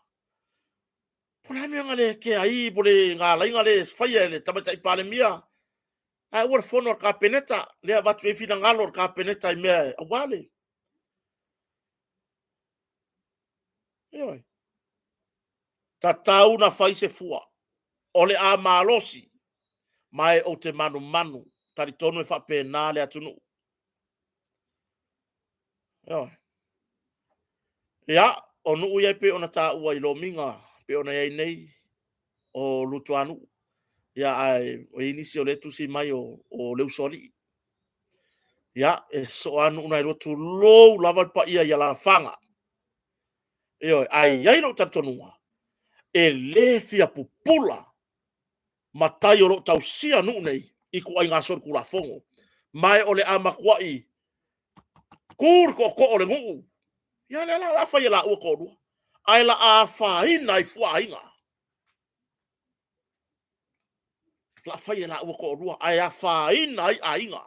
Po o le a le mea na le kea ai, po o le na ala ai ona le faia e le Tamaitai Palemia, ae aua le fono a le Kapeneta, lea e avatu ai finagalo o le Kapeneta i mea aua le... Ioe. Tatau na fai se fua. O le a malosi, ma e ou te manumanu, talitonu e faapena le atunuu. Ioe. Ia, o nuu ia e pei ona taua i lomiga, pei ona i ai nei, o Lutuanuu. Ia, ae o i ai nisi o lea e tusi mai o le Usoalii. Ia, e sosoo lava nuu na e lua, tulou lava le paia i alaalafaga. Ioe, ae i ai lou talitonuga, e le fia pupula matai o lo o tausia nuu nei i ituaiga solitulafono. Ma o le a matuai tu le tootoo o le nuu. Ia lea la o le a fai e laua toalua, ae la a afaina ai fua aiga. O le a fai e laua toalua, ae afaina ai aiga.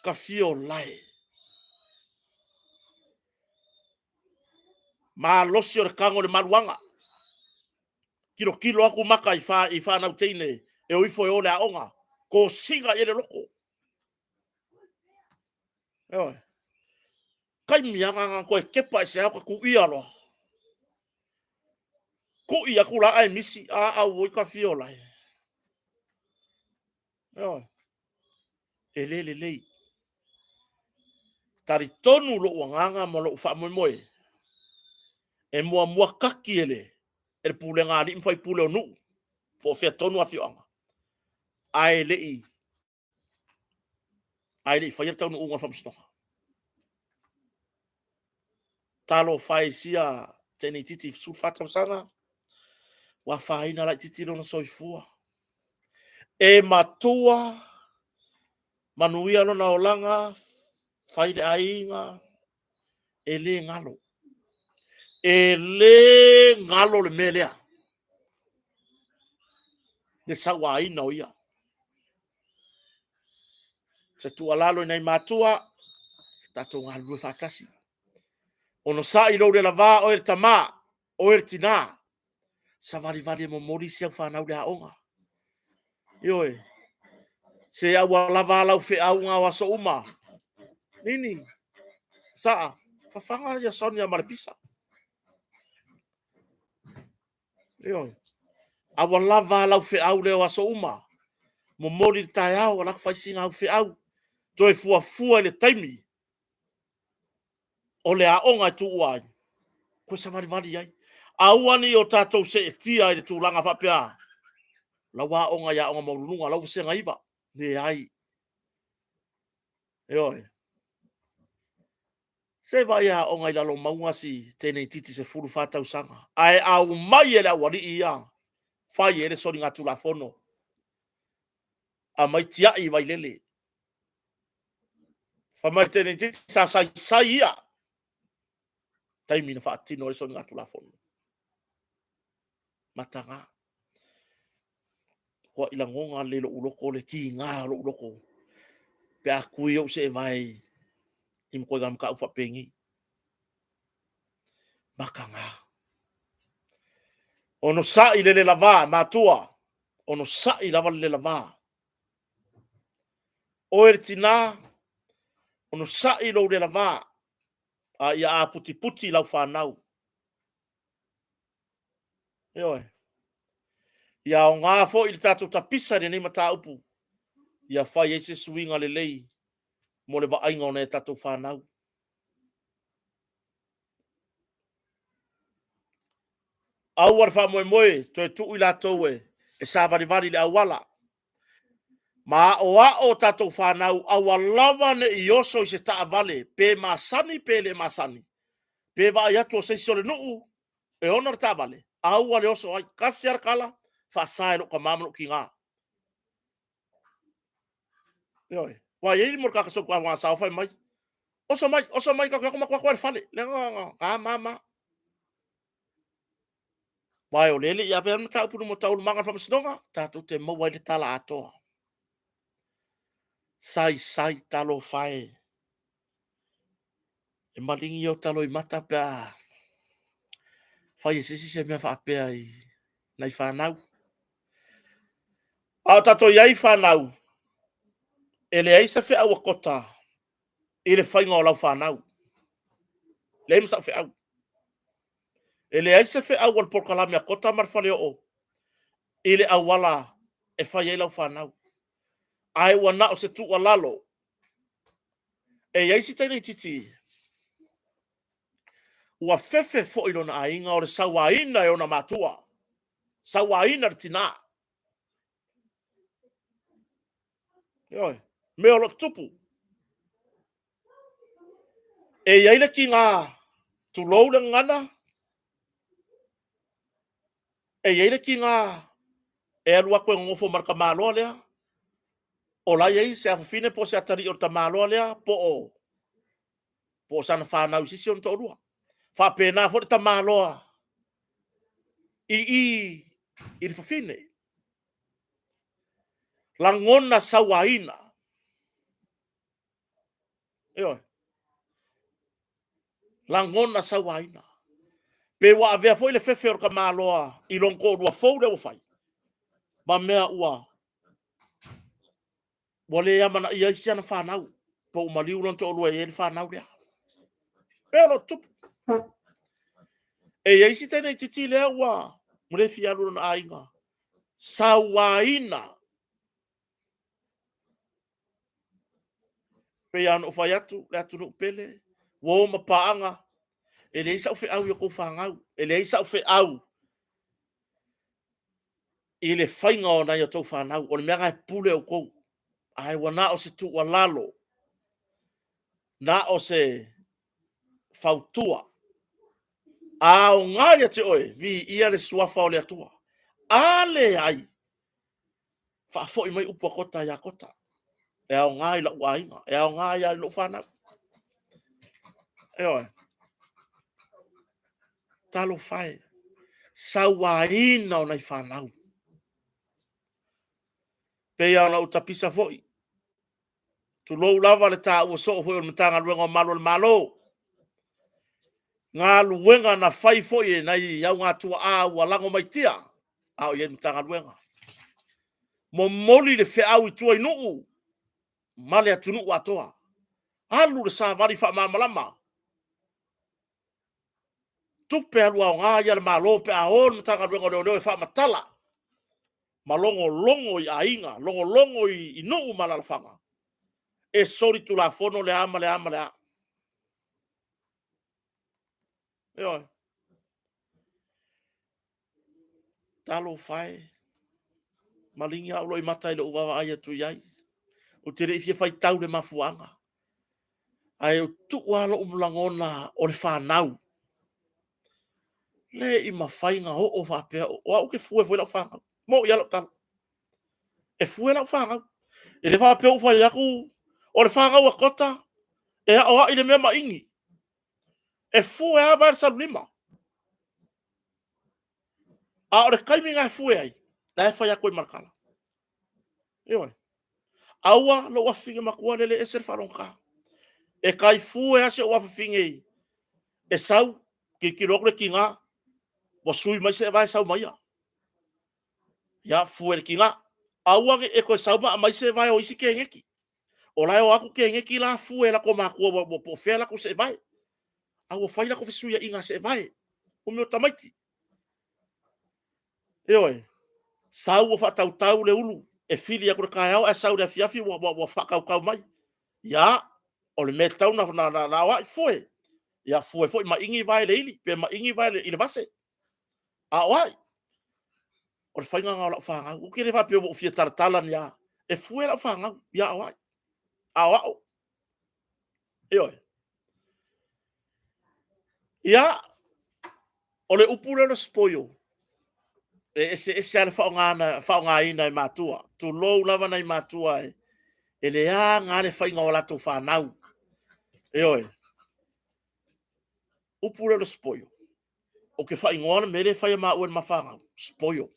Tafiolae. Malosi o le tago i le maluaga. Tilotilo atu maka i fanau teine e o ifo e o i le aoga, tosina i ai le loto. Ioe. Taimi lava na ona toe tepa ese lava ota tuia loa. Tui atu la ae misi, a auoi Tafiolae. Ioe. E le lelei. Talitonu lou agaga ma lou faamoemoe, e muamua kaki e le pulega a alii ma faipule o nuu, po o fea tonu afioaga, ae le i faia le taunuuga o le faamasinoga. Talofa e i sia teine itiiti i 14 tausaga, ua afaina laitiiti lona soifua. E matua, manuia lona olaga, fai le aiga, e le galo. E le galo le mea lea, le sauaina o ia. Se tuualalo i nai matua, tatou galulue faatasi. Onosai lou lelava oe le tama, oe le tina, savalivali e momoli isi au fanau i le aoga. Ioe, se aua lava lau feauga o aso uma. Nini, saa, fafaga ia Sonia ma le pisa. Ioe. A ua lava a lau feau lea o aso uma, momoli le taeao, alu atu fai sina au feau, toe fuafua i le taimi o le aoga e tuua ai, toe savalivali ai. Aua ne i o tatou seetia i le tulaga faapea, lau aoga i aoga maualuluga, lau vasega 9. Leai. Ioe. Se vaai e aoga i Lalomauga si teine itiiti 14 tausaga, ae aumai e le aualii ia fai ai le soligatulafono, aumai tiai i Vailele. Fai mai le teine itiiti sa saisai ia taimi na faatino ai le soligatulafono. Mataga. Matuai lagona lelei lou loto le kiga o lou loto pe a tui ou seevae i matuaiga mataupu faapenei. Mataga. Onosai le lelava, matua, onosai lava le lelava. Oe le tina, onosai lou lelava, a ia aputiputi lau fanau. Ioe. Ia aoga foi le tatou tapisa i lenei mataupu, ia fai ai se suiga lelei mo le vaaiga o nai a tatou fanau. Aua le faamoemoe toe tuu i latou e savalivali i le auala. Ma aoao o tatou fanau, aua lava ne i oso i se taavale, pe masani pe le masani, pe vaai atu o se isi o le nuu e ona le taavale, aua le oso ai. Tasi lava le tala, faasa e lou tama ma lou tina. Ioe. Ua i ai le tagata soifua sao fai mai, oso mai, oso mai, tatou o atu matou atu i le fale. Lea na na ma ma. Aua o lea e le i avea le mataupu i luma o taualumaga a le faamasinoga, tatou te maua ai le tala atoa. Sai sai talofa e. E maligi o ta loimata pe a fai e se isi se mea faapea i nai fanau. A o tatou i ai fanau, e leai se feau a Kota i le faiga o lau fanau. Leai ma sau feau. E leai se feau a le polokalame a Kota ma le Faleoo i le auala e fai ai lau fanau. Ae ua na o se tuualalo. E i ai si teine itiiti ua fefe foi i lona aiga o le sauaina e ona matua, sauaina le tina. Ioe, mea o lo o tutupu. E i ai le tiga, tulou le gagana, e i ai le tiga e alu atu e nonofo ma le tamaloa lea, o la e i ai se afafine po o se atalii o le tamaloa lea, po o sana fanau i se isi ona toalua. Faapena foi le tamaloa i i i le fafine. Lagona sauaina. Ioe. Lagona sauaina. Pe ua avea foi le fefe o le tamaloa i lona toalua fou lea ua fai, ma mea ua le amanaia ai si ana fanau, po ua maliu lona toalua e i ai le fanau lea. E pei o lo o tutupu. E i ai si teine itiiti lea ua le fia alu i lona aiga, sauaina. Pei lava ona ou fai atu le atunuu pele, uo ma paaga, e leai sau feau i a outou fanau, e leai sau feau i le faiga o nai a outou fanau, o le mea lena e pule outou. Ae ua na o se tuualalo, na o se fautua. A aoga ia te oe, viia le suafa o le Atua. A leai, faafoi mai upu a Kota ia Kota. E aoga i lou aiga, e aoga i lou fanau. Ioe. Talofa e, sauaina o nai fanau. Pei lava ona ou tapisa foi, tulou lava le taua soo foi o le Matagaluega o Malu o le Malo, galuega na fai foi e nai augatuaa ua lago mai tia a o i ai i le Matagaluega. Momoli le feau i tua i nuu ma le atunuu atoa. Alu le savali faamalamalama, tupe alu aoga ia a le Malo pe a o le Matagaluega o Leoleo e faamatala ma logologo i aiga, logologo i nuu ma alaalafaga e solitulafono le a ma le a ma le a. Ioe. Talofa e, maligi lava ou loimata i lou vaavaai atu i ai. Ou te le i fia faitau i le mafuaaga, ae tuu lava lou lagona o le fanau. Le i mafai ona oo faapea, o au ou te fue foi lau fanau. Moni lava lau tala, e fue lau fanau. E le faapea ua fai atu, o le fanau a Kota e aoai le mea maini. E fue lava vae o le salulima. A o le taimi na e fue ai, la e fai atu ai ma le tala. Ioe. Aua lou afafine matua lele ese le faalogogata. E tai fue lava si ou afafine e sau, tilotilo atu le tina, ua sui mai seevae sau ma ia. Ia, fue e le tina. Aua ne i e toe sau ma aumai seevae o isi keneti. O la e o atu keneti la fue e latou matua po o fea latou seevae. A ua fai latou fesuiaiga seevae. O mea o tamaiti. Ioe. Sau ua faatautau le ulu e fili atu i le taeao ae sau i le afiafi ua faatautau mai. Ia, o le mea e tatau ona aoai, fue. Ia fue foi maini vae i le ili pe maini vae i le vase. Aoai. O le faiga lena o lau fanau. Ou te le faapea ua ou fia talatala ni a. E fue lau fanau, ia aoai. Aoao. Ioe. Ia, o le upu lea o le spoil, e eseese lava le faaaogaina e matua. Tulou lava nai matua e leaga lava le faiga o latou fanau. Ioe. Upu lea o le spoil, ou te faaigoa le mea lea e fai e maua e le ma fanau, spoil.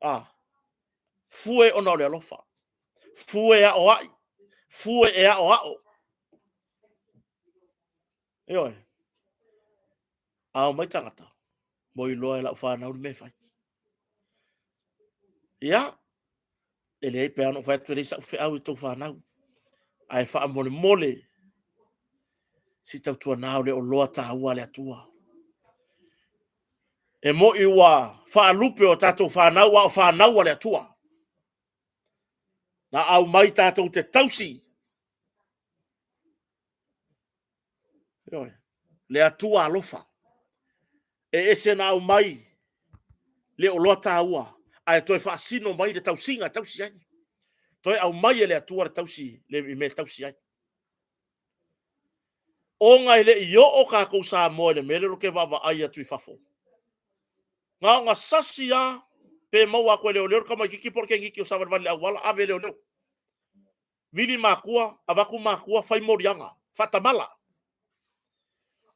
Ah, fue ona o le alofa, fue e aoai, fue e aoao. Ioe. A omai tagata, mo iloa e lau fanau le mea e fai. Ia, e leai pe ana ou fai atu e leai sau feau i tou fanau. Ae faamolemole, se i tautuana o le oloa taua a le Atua. E mo'i ua faalupe o tatou fanau a o fanau a le Atua. Na aumai tatou te tausi. Ioe. Le Atua alofa. E ese na aumai le oloa taua, ae toe faasino mai le tausiga e tausi ai. Toe aumai e le Atua le tausi, le mea e tausi ai. Ona e le i oo tatou Samoa i le mea lea ou te vaavaai atu i fafo. Na ona sasi lava pe maua atu e leoleo le tamaitiiti po o le teineiti o savalivali i le auala, ave e leoleo. Vili matua, avatu matua, fai moliaga, faatamala.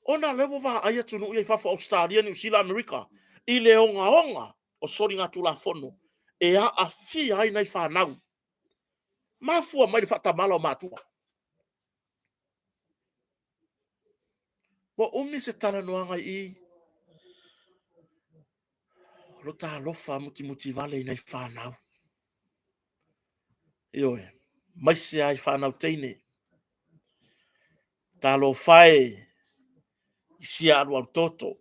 Ona o lea ua vaai atunuu ia i fafo, Ausetalia, Niu Sila, Amerika, i le ogaoga o soligatulafono e aafia ai nai fanau. Mafua mai le faatamala o matua. Ua umi se talanoaga i i. O lo ta alofa mutimutivale i nai fanau. Ioe, aemaise lava i fanau teine. Talofa e i sia alualu toto,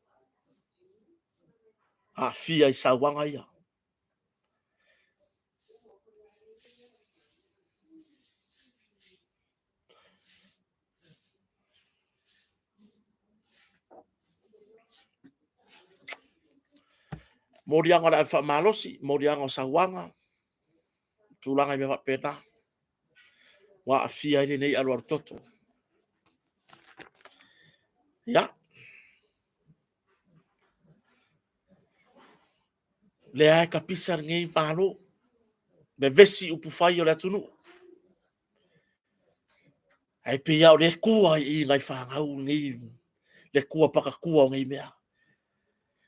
aafia i sauaga ia. Moliaga o le ave faamalosi, moliaga o sauaga, tulaga i mea faapena, ua aafia ai lenei alualu toto. Ia, lea e tapisa lenei Malo, vevesi i upufai o le atunuu. Ae pei lava o lea e tua i i nai fanau nei, le tua patatua o nei mea.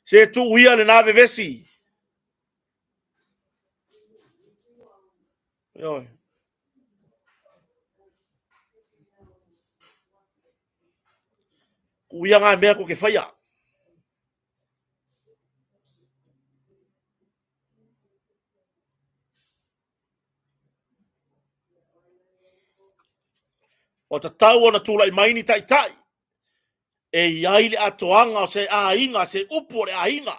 Se tuu ia lena vevesi. Ioe. Tuu ia na mea tou te faia. Ua tatau ona tulai mai ni taitai e i ai le atoaga o se aiga, se upu o le aiga.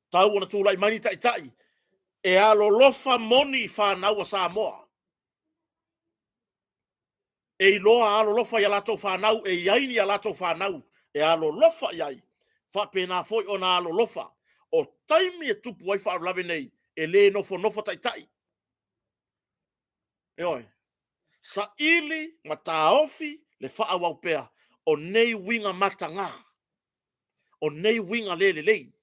Tatau ona tulai mai ni taitai e alolofa moni i fanau a Samoa. E iloa alolofa i a latou fanau, e i ai ni a latou fanau e alolofa i ai, faapena foi ona alolofa. O taimi e tupu ai faalavelave nei, e le nofonofo taitai. Ioe. Saili ma taofi le faaauau pea o nei uiga mataga, o nei uiga le lelei.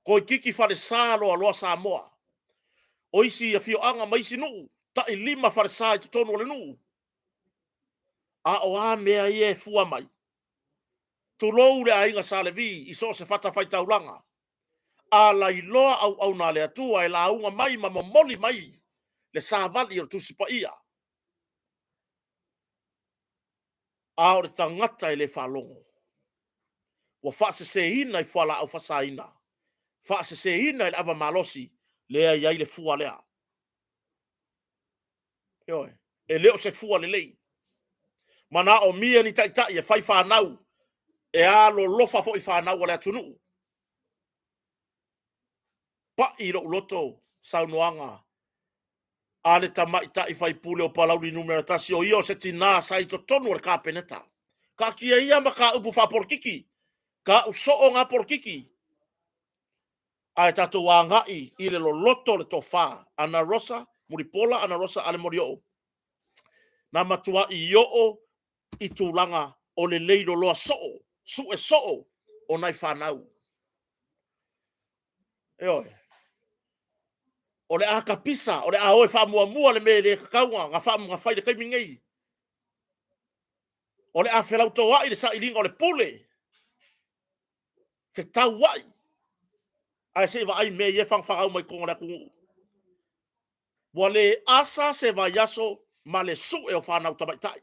Toeititi falesa loaloa Samoa. O isi afioaga ma isi nuu, tai 5 falesa i totonu o le nuu. A o a mea ia e fua mai? Tulou le aiga Sa Levi i so o se fatafaitaulaga. A lailoa auauna a le Atua e lauga mai ma momoli mai le savali o le Tusi Paia. A o le tagata e le faalogo, ua faaseseina i fualaau fasaina, faaseseina i le ava malosi, lea e i ai le fua lea. Ioe, e le o se fua lelei. Manaomia ni taitai e fai fanau, e alolofa foi fanau a le atunuu. Pai i lou loto saunoaga a le tamaitai faipule o Palauli Nu.1, o ia o se tinā sa i totonu o le Kapeneta. Taatia ia mataupu faapolokiki, tau soo ngā polokiki, ae tatou agai i le loloto o le tofa. Ana Rosa Mulipola, Ana Rosa Ale Molioo, na matuai oo i tulaga o le leiloloa soo, sue soo o nai fanau. Ioe. O le a tapisa, o le a o e faamuamua le mea e le tatau ona fai i le taimi lenei. O le a felautoai le sailiga o le pule, fetauai, ae se i vaai mea ia e fagafaga uma i totonu o le atunuu. Ua le asa se vaiaso ma le sue o fanau tamaitai.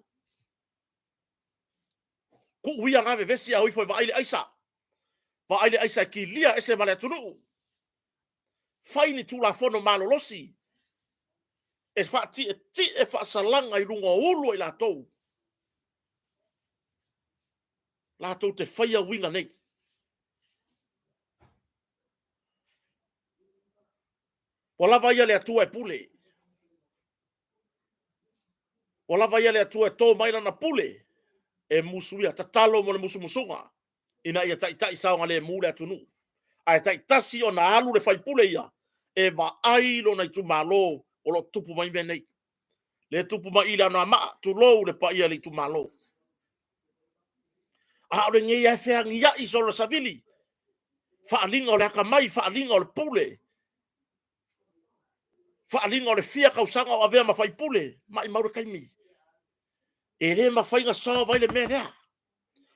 Tuu ia na vevesi ae o ifo e vaai le aisa. Vaai le aisa e kilia ese ma le atunuu. Fai ni tulafono malolosi e faatietie faasalaga i luga o ulu o i latou. Latou te faia uiga nei. Ua lava ia le Atua e pule. Ua lava ia le Atua e tō mai lana pule e musuia. Tatalo mo le musumusuga ina ia taitai saogalemu le atunuu. Ae taitasi ona alu le faipule ia e vaai lona itumalo o lo o tutupu mai mea nei. Lea e tupu mai i le Anoamaa, tulou le paia o le itumalo. A o lenei lava e feagiai solo savili, faaaliga o le atamai, faaaliga o le pule, faaaliga o le fia tausaga o avea ma faipule, maimau le taimi. E le mafai ona solve ai le mea lea.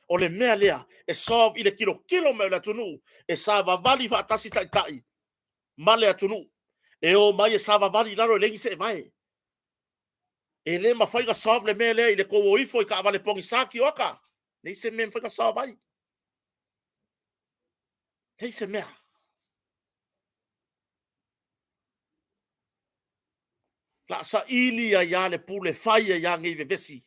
O le mea lea e solve i le tilotilo mai o le atunuu, e savavali faatasi taitai ma le atunuu. E omai e savavali i lalo e leai ni seevae. E le mafai ona solve le mea lea i le tou o ifo i taavale pogisa tioata. E leai se mea e mafai ona solve ai. Leai se mea. O le a saili ai lava le pule, fai ai lava nei vevesi,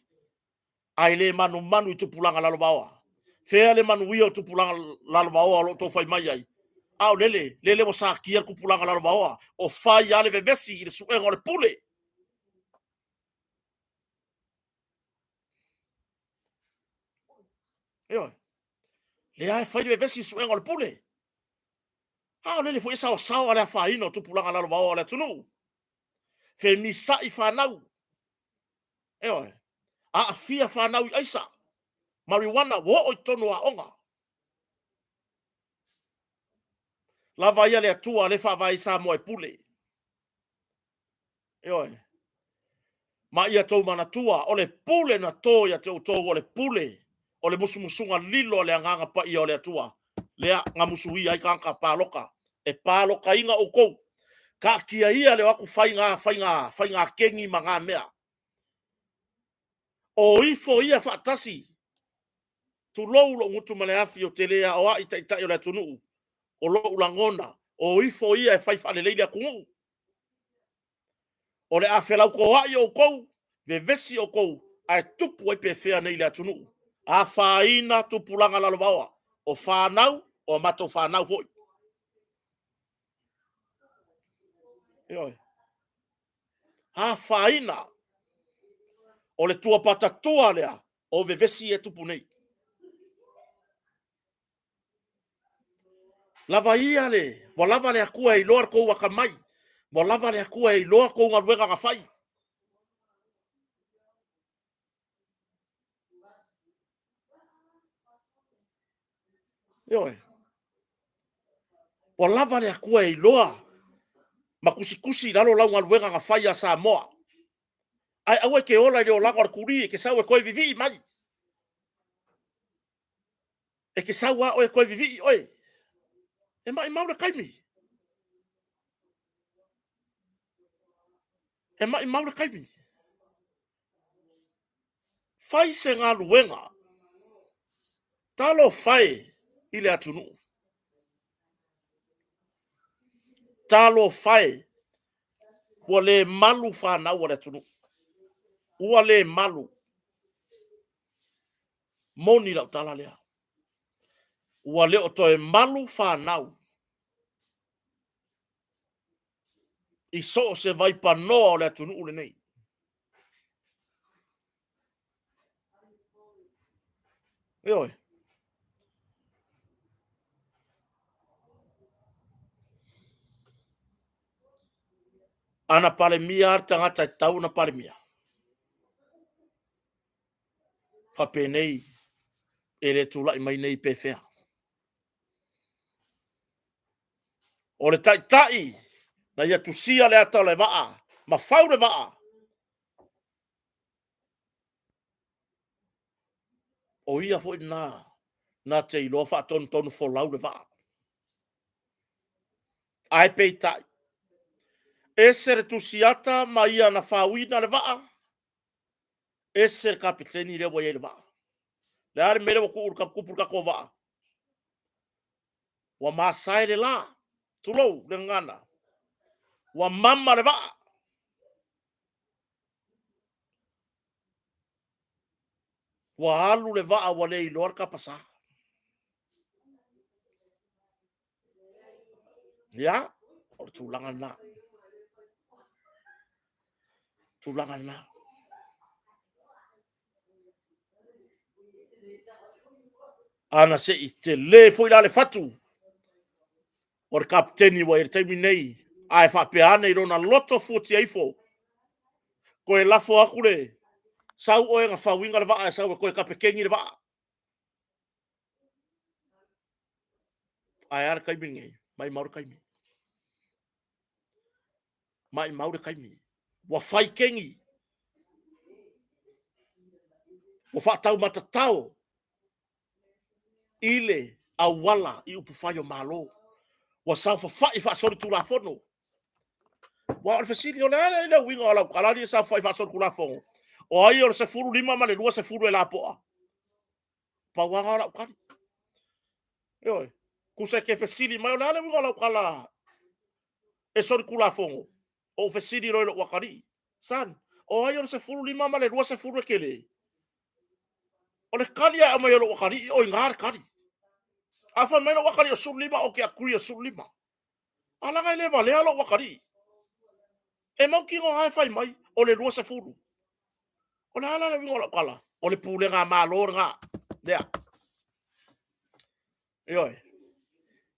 ae le manumanu i tupulaga lalovaoa. Fea le manuia o tupulaga lalovaoa o lo o outou fai mai ai? A o lele, lele ua satia le tupulaga lalovaoa, o fai lava le vevesi i le suega o le pule. Ioe. Lea e fai le vevesi i le suega o le pule. A o lele foi e saosaoa le afaina o tupulaga lalovaoa o le atunuu. Femisa'i fanau. Ioe. Aafia fanau i aisa, marijuana ua oo i totonu o aoga. Lava ia le Atua lea e faavae ai Samoa e pule. Ioe. Ma ia outou manatua, o le pule na to ia te outou, o le pule o le musumusuga lilo a le Agaga Paia o le Atua, lea na musuia ai tagata palota, e palotaina outou. Taatia ia le o atu fai na faiga, faiga kegi ma na mea. O ifo ia faatasi, tulou lou gutu ma le afi, ou te le aoai taitai o le atunuu, o lou lagona, o ifo ia e fai faalelei le atunuu. O le a felautoai outou, vevesi outou, ae tupu ai pefea nei i le atunuu? Afaina tupulaga lalovaoa, o fanau, o a matou fanau foi. Ioe. Afaina. O le tuapatatua lea o vevesi ia e tupu nei. Lava ia le, ua lava le Atua e iloa le tou atamai, ua lava le Atua e iloa tou galuega na fai. Ioe. Ua lava le Atua e iloa ma tusitusi i lalo lau galuega na fai ia Samoa. Ae aua e te ola i le olaga o le tuli, e te sau e toe vivii mai. E te sau lava oe e toe vivii oe. E maumau le taimi. E maumau le taimi. Fai se galuega. Talofa e i le atunuu. Talofa e, ua le malu fanau a le atunuu. Ua le malu. Moni lau tala lea. Ua le o toe malu fanau i so o se vaipanoa o le atunuu lenei. Ioe. Ana Palemia lava le tagata e tatau ona Palemia. Faapenei e le tulai mai nei pefea. O le taitai na ia tusia le ata o le vaa ma fau le vaa. O ia foi lena na te iloa faatonutonu folau le vaa. Ae peitai, ese le tusiata ma ia na fauina le vaa, ese le kapeteni lea ua i ai le vaa. Le a le mea lea ua tuu tupu i le tatou vaa? Ua masae le la, tulou le gagana, ua mama le vaa. Ua alu le vaa ua le iloa le kapasā. Ia, o le tulaga lena. Tulaga lena. Ana se i tele foi la le fatu o le kapeteni ua i ai i le taimi nei, ae faapea ane i lona loto fuatia ifo, toe lafo atu le sau oe na fauina le vaa e sau e toe kapeteni le vaa. Ae a le taimi lenei? Maimau le taimi. Maimau le taimi. Ua fai keni. Ua faataumatatao i le auala i upufai o Malo. Ua saofafai faasolitulafono. Aua o le fesili, o le a le uiga o lau tala alii e saofafai faasolitulafono? O ai o le 15 ma le 20 e lapoa? Pau lava lena o lau tali. Ioe. Tusa e te fesili mai o le a le uiga o lau tala e solitulafono? Ou fesili loa i lou atalii, son, o ai o le 15 ma le 20 e tele? O le tali e aumai e lou atalii, o i ina le tali. A fai mai lou atalii o le 15, ou te agree o le 15. A leaga e le valea lou atalii. E mautinoa lava e fai mai o le 20. O le a la le uiga o lau tala? O le pulega a Malo lena. Lea. Ioe.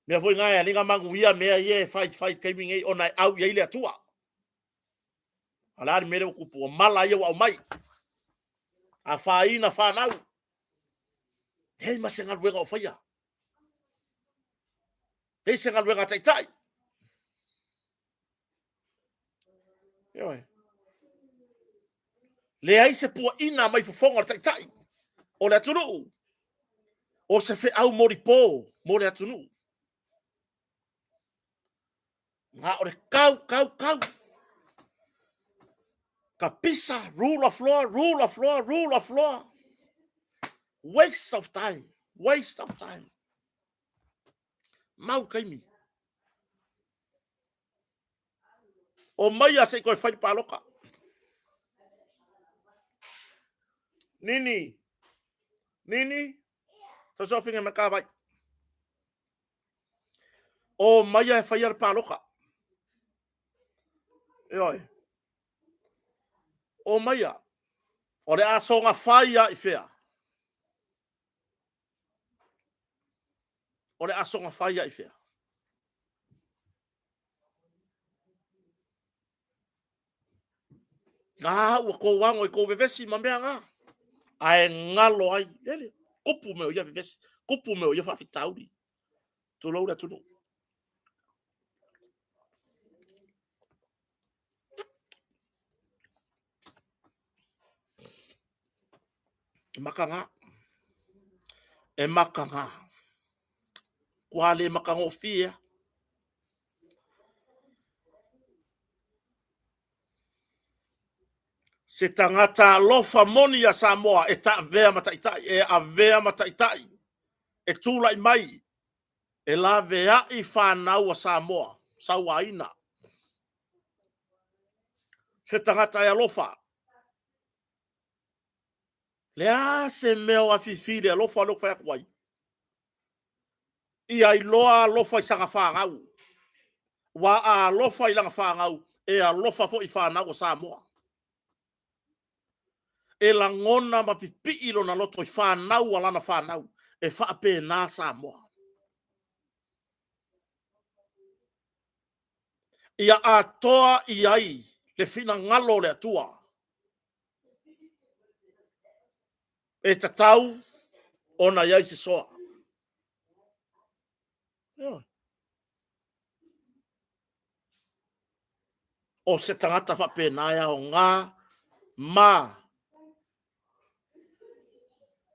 Mea foi na e alii na manuia mea ia e fai fai i taimi nei ona e au i ai le Atua. A le a le mea lea ua tupu? O mala ia ua aumai. Afaina fanau. Leai ma se galuega o faia. Leai se galuega a taitai. Ioe. Leai se puaina mai fofoga o le taitai o le atunuu. O se feau molipo mo le atunuu. Na o le kau, kau, kau. Kapisa, rule of law, rule of law, rule of law. Waste of time, waste of time. Mau taimi. O maia se i toe fai le palota. Nini, Nini, sosofinga me ka vai. O maia e faia le palota. Ioe. O maia. O le a soga fai a i fea. O le a soga fai a i fea. Ngā ua kou ago i kou vevesi ma mea ngā. Ae ngalo ai. Lele, kupu mea o ia vevesi, kupu mea o ia faafitauli. Tulou le atunuu. E makaga. E makaga. Kua le makagofie. Se tagata alofa moni iā Samoa e taavea ma taitai, e avea ma taitai, e tulai mai e laveai fanau a Samoa, sauaina. Se tagata e alofa. Le a se mea o afifi i le alofa lea ou te fai atu ai? Ia iloa alofa i sana fanau. Aua a alofa i lana fanau, e alofa foi i fanau a Samoa. E lagona ma pipii lona loto i fanau a lana fanau. E faapena Samoa. Ia atoa i ai le finagalo o le Atua. E tatau ona i ai se soa. Ioe. O se tagata faapena e aoga ma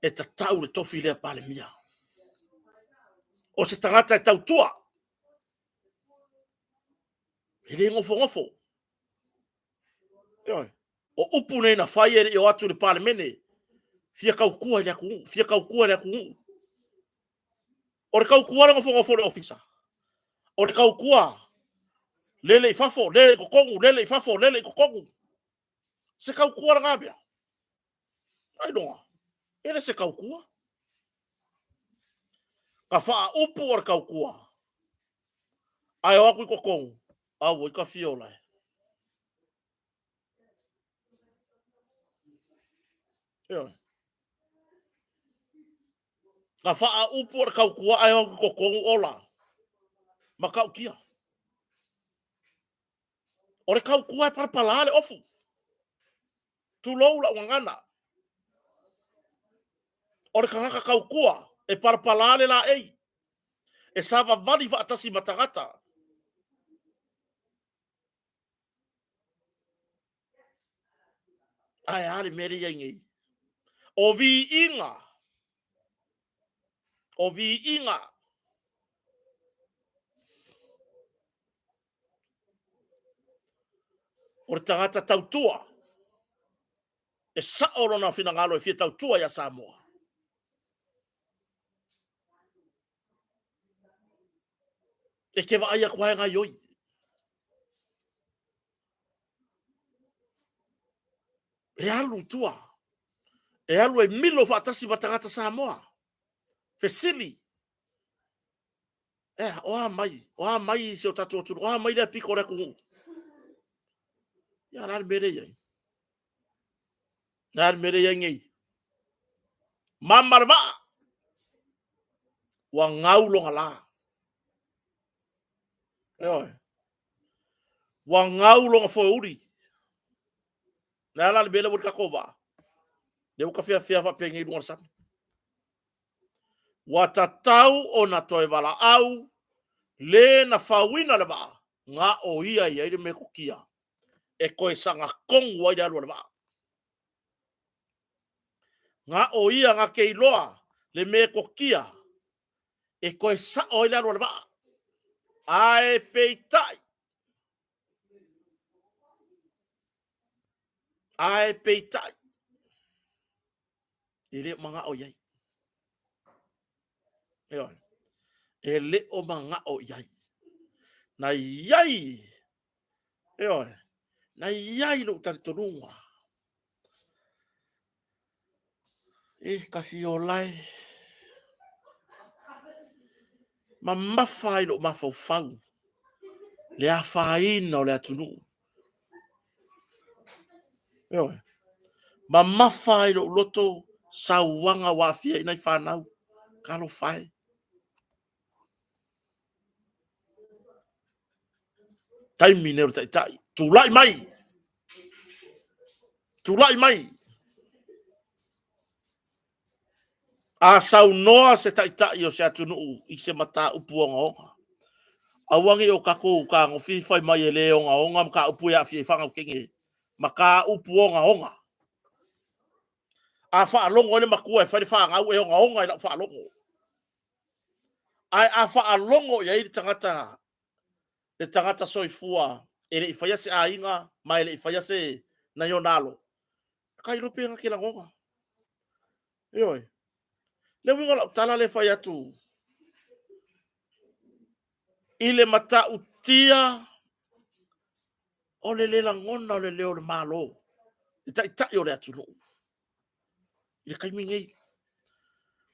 e tatau le tofi lea Palemia. O se tagata e tautua. E le nofonofo. Ioe. O upu nei na fai e le i o atu i le Palemene, fia tautua i le atunuu, fia tautua i le atunuu. O le tautua le nofonofo i le ofisa. O le tautua lele i fafo, lele i totonu, lele i fafo, lele i totonu. Se tautua lena mea. Ailoga. E le se tautua. Ka faaupu o le tautua, ae o atu i totonu, auoi ka fia ola e. Ioe. Ka faaupu o le tautua ae o atu i totonu ola. Matautia. O le tautua e palapala le ofu. Tulou lau gagana. O le tagata tautua e palapala le laei. E savavali faatasi ma tagata. Ae a le mea lea e i ai nei? O viiga, o viiga. O le tagata tautua e sao lona finagalo e fia tautua ia Samoa. E te vaai atu lava e gaioi. E alu i tua. E alu e milo faatasi ma tagata Samoa. Fesili. Ea, o a mai? O a mai si o tatou atunuu? O a mai lea pito o le atunuu? Ia, o le a le mea lea e i ai? O le a le mea lea e i ai nei? Mama le vaa! Ua gau lona la. Ioe. Ua gau lona foeuli. Le a la le mea lea ua i le tatou vaa? Lea ua tafeafea faapenei i luga o le sami. Ua tatau ona toe valaau le na fauina le vaa, na o ia e i ai le metotia e toe sagatonu ai le alu a le vaa. Na o ia na te iloa le metotia e toe sao ai le alu a le vaa. Ae peitai, ae peitai, e le o manao i ai. Ioe. E le o manao i ai. Na i ai, ioe, na i ai lou talitonuga. E, Tafiola e, mamafa ai lou mafaufau le afaina o le atunuu. Ioe. Mamafa ai lou loto sauaga ua aafia ai nai fanau. Talofa e. Taimi nei o le taitai. Tulai mai! Tulai mai! A saunoa se taitai o se atunuu i se mataupu ogaoga, aua ne i o tatou fetagofi fai mai e le ogaoga mataupu e aafia ai fanau teine, mataupu ogaoga. A faalogo ai le matua e fai le fanau e ogaoga i lau faalogo. Ae a faalogo i ai le tagata, le tagata soifua e le i faia se aiga ma e le i faia se nai ona alo, tailo pe na te lagona. Ioe. Le uiga o lau tala lea e fai atu i le matautia o le le lagona o le leo o le Malo, le taitai o le atunuu i le taimi nei.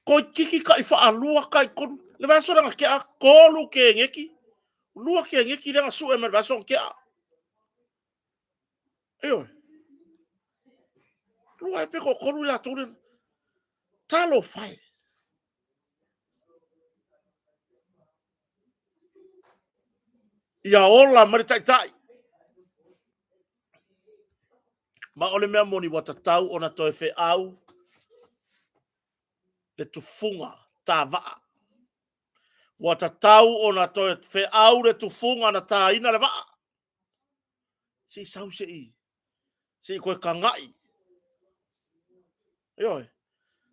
Toeitiiti tai faalua, tai tolu, le vaiaso lea na tea, 3 keneti, 2 keneti lea na sue mai le vaiaso na tea. Ioe. Lua ea pe toatolu i latou lea. Talofa e. Ia ola mai le taitai. Ma o le mea moni ua tatau ona toe feau le tufuga tavaa. Ua tatau ona toe feau le tufuga na taina le vaa. Se i sau se i, se i toe taga'i. Ioe,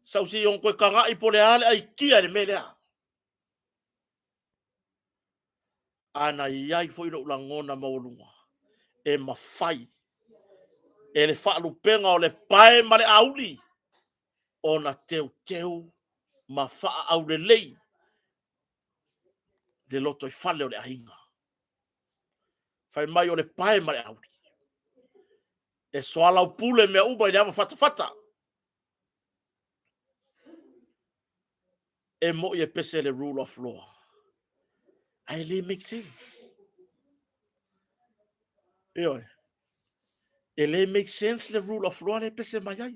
sau se i ona toe taga'i po o le a le aikia i le mea lea. A na i ai foi lou lagona maualuga e mafai e le faalupega o le pae ma le auli ona teuteu ma faaaulelei le lotoifale o le aiga. Fai mai o le pae ma le auli. E soalaupule mea uma i le ava fatafata. E mo'i e pese le rule of law. Ae le make sense. Ioe. E le make sense le rule of law le pese mai ai.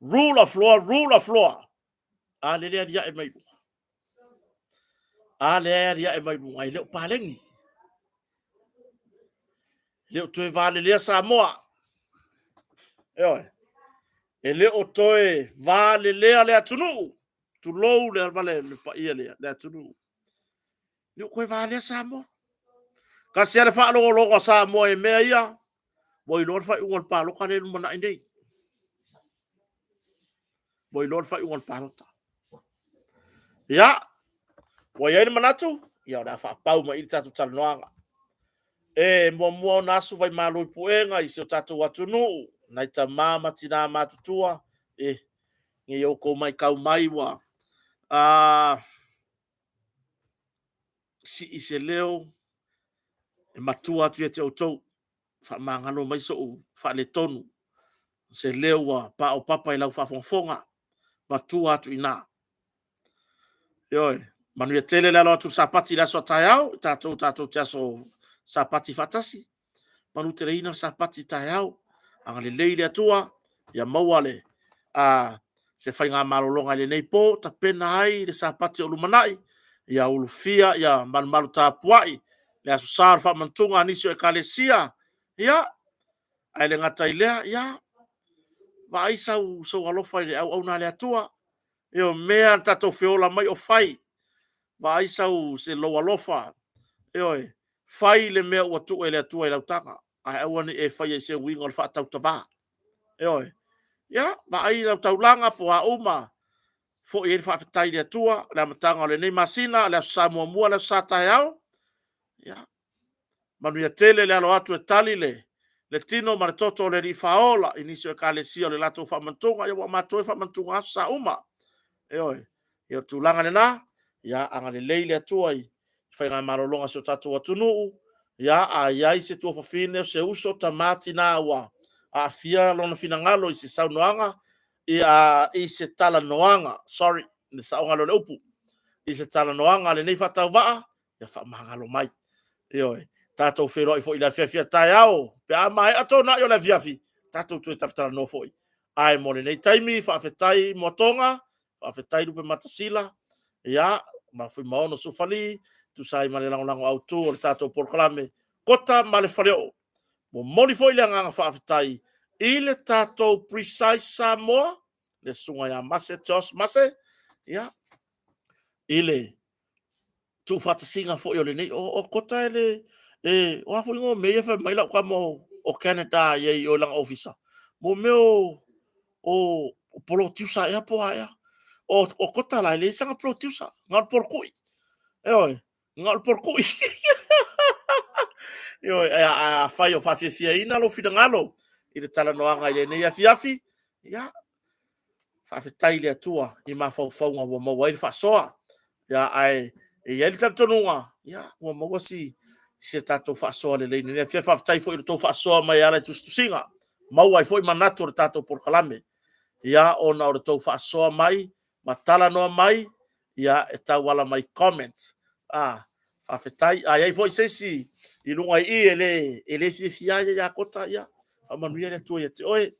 Rule of law, rule of law. A le le aliae mai luga. A le aliae mai luga, e le o paleni. E le o toe valelea Samoa. Ioe. E le o toe valelea le atunuu. Tulou le vale le paia le, le atunuu. E le o toe valea Samoa. Kasi a le faalogologo a Samoa i mea ia, ua iloa le faaiuga o le palota lea e lumanai nei. Ua iloa le faaiuga o le palota. Ia, ua i ai le manatu, ia o le a faapau mai i le tatou talanoaga. E muamua ona asu vaimalu i puega i si o tatou atunuu, nai tama ma tinā matutua, e, nei outou matau mai ua a, sii se leo e matua atu ia te outou, faamagalo mai sou faaletonu, se leo ua paopapa i lau faafogafoga, matua atu i ina. Ioe, manuia tele le alo atu Sapati i le aso a taeao, i tatou tatou te aso Sapati faatasi. Manuteleina le Sapati taeao, agalelei le Atua, ia maua le a se faigamalologa i lenei po, tapena ai le Sapati o lumanai, ia ulufia, ia malumalu tapuai, le Aso Sa o le Faamanatuga a nisi o Ekalesia, ia, ae le gata i lea, ia, vaai sau, sou alofa i le auauna a le Atua, ia o mea na tatou feola mai o fai, vaai sau se lou alofa, ioe, fai le mea ua tuu e le Atua i lau taga, ae aua ne i e faia i se uiga o le faatautavā. Ioe. Ia, vaai lau taulaga po o a uma, foi ai le faafetai i le Atua, le amataga o lenei masina, le Aso Sa muamua, le Aso Sa taeao. Ia, manuia tele le alo atu e tali le, le tino ma le toto o le Alii Faaola i nisi o ekalesia o le latou faamanatuga. Ia ua matou e faamanatuga Aso Sa uma. Ioe. Ia o le tulaga lena, ia agalelei le Atua i faigamalologa a si o tatou atunuu. Ia, a i ai se tuafafine o se uso, tama, tina ua aafia lona finagalo i se saunoaga, ia, i se talanoaga, sorry, le saoga lea o le upu, i se talanoaga a lenei faatauvaa, ia faamagalo mai. Ioe, tatou feiloai foi i le afiafi a taeao, pe a maea tonaai o le afiafi, tatou toe talatalanoa foi. Ae mo lenei taimi, faafetai Moatoga, faafetai Lupematasila, ia, ma Fuimaono Sufali, tusa ai ma le lagolago autu o le tatou polokalame, Kota ma le Faleoo. Momoli foi le agaga faafetai i le tatou Precise Samoa, le susuga ia Mase Josh Mase, ia, i le tuufaatasiga foi o lenei, o, o Kota e le, e, o a foi ngo mea ia fai mai lau tama o, o Canada i ai i o i lana ofisa, mo mea o, o, o polotiusa ea po o a ea. O, o Kota la, e leai sana polotiusa, na o le polokui. Ioe, na o le polokui. Ioe, a, afai o faafiafiaina lou finagalo i le talanoaga i lenei afiafi, ia, faafetai i le Atua i mafaufauga ua maua ai le faasoa. Ia, ae e i ai le talitonuga, ia, ua maua si, si a tatou faasoa lelei i lenei afiafi. Faafetai foi i le tou faasoa mai e ala i tusitusiga, maua ai foi manatu o le tatou polokalame. Ia, ona o le tou faasoa mai ma talanoa mai, ia, e tauala mai comment. Ah, faafetai. A i ai foi se isi i luga i i e le, e le fiafia ai ia Kota, ia, faamanuia le Atua ia te oe.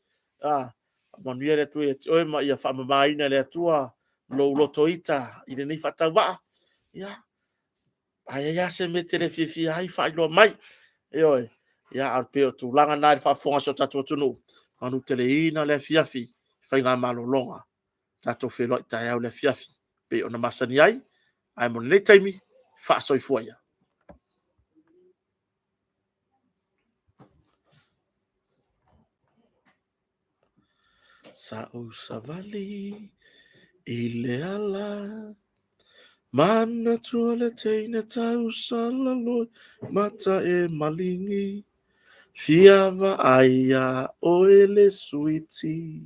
Ah, Faamanuia le Atua ia te oe ma ia faamamaina e le Atua lou loto ita i lenei faatauvaa. Ia, a i ai lava se mea e te le fiafia ai, faailoa mai. Ioe, ia, a pei o tulaga na i le faafofoga a si o tatou atunuu, manuteleina le afiafi i faigamalologa. Tatou feiloai taeao i le afiafi, pei ona masani ai, ae mo lenei taimi, faasoifua ia. Sa ou savali i le ala Manatua le teine tausalaloi Mata e maligi Fia vaai iā oe le suiti.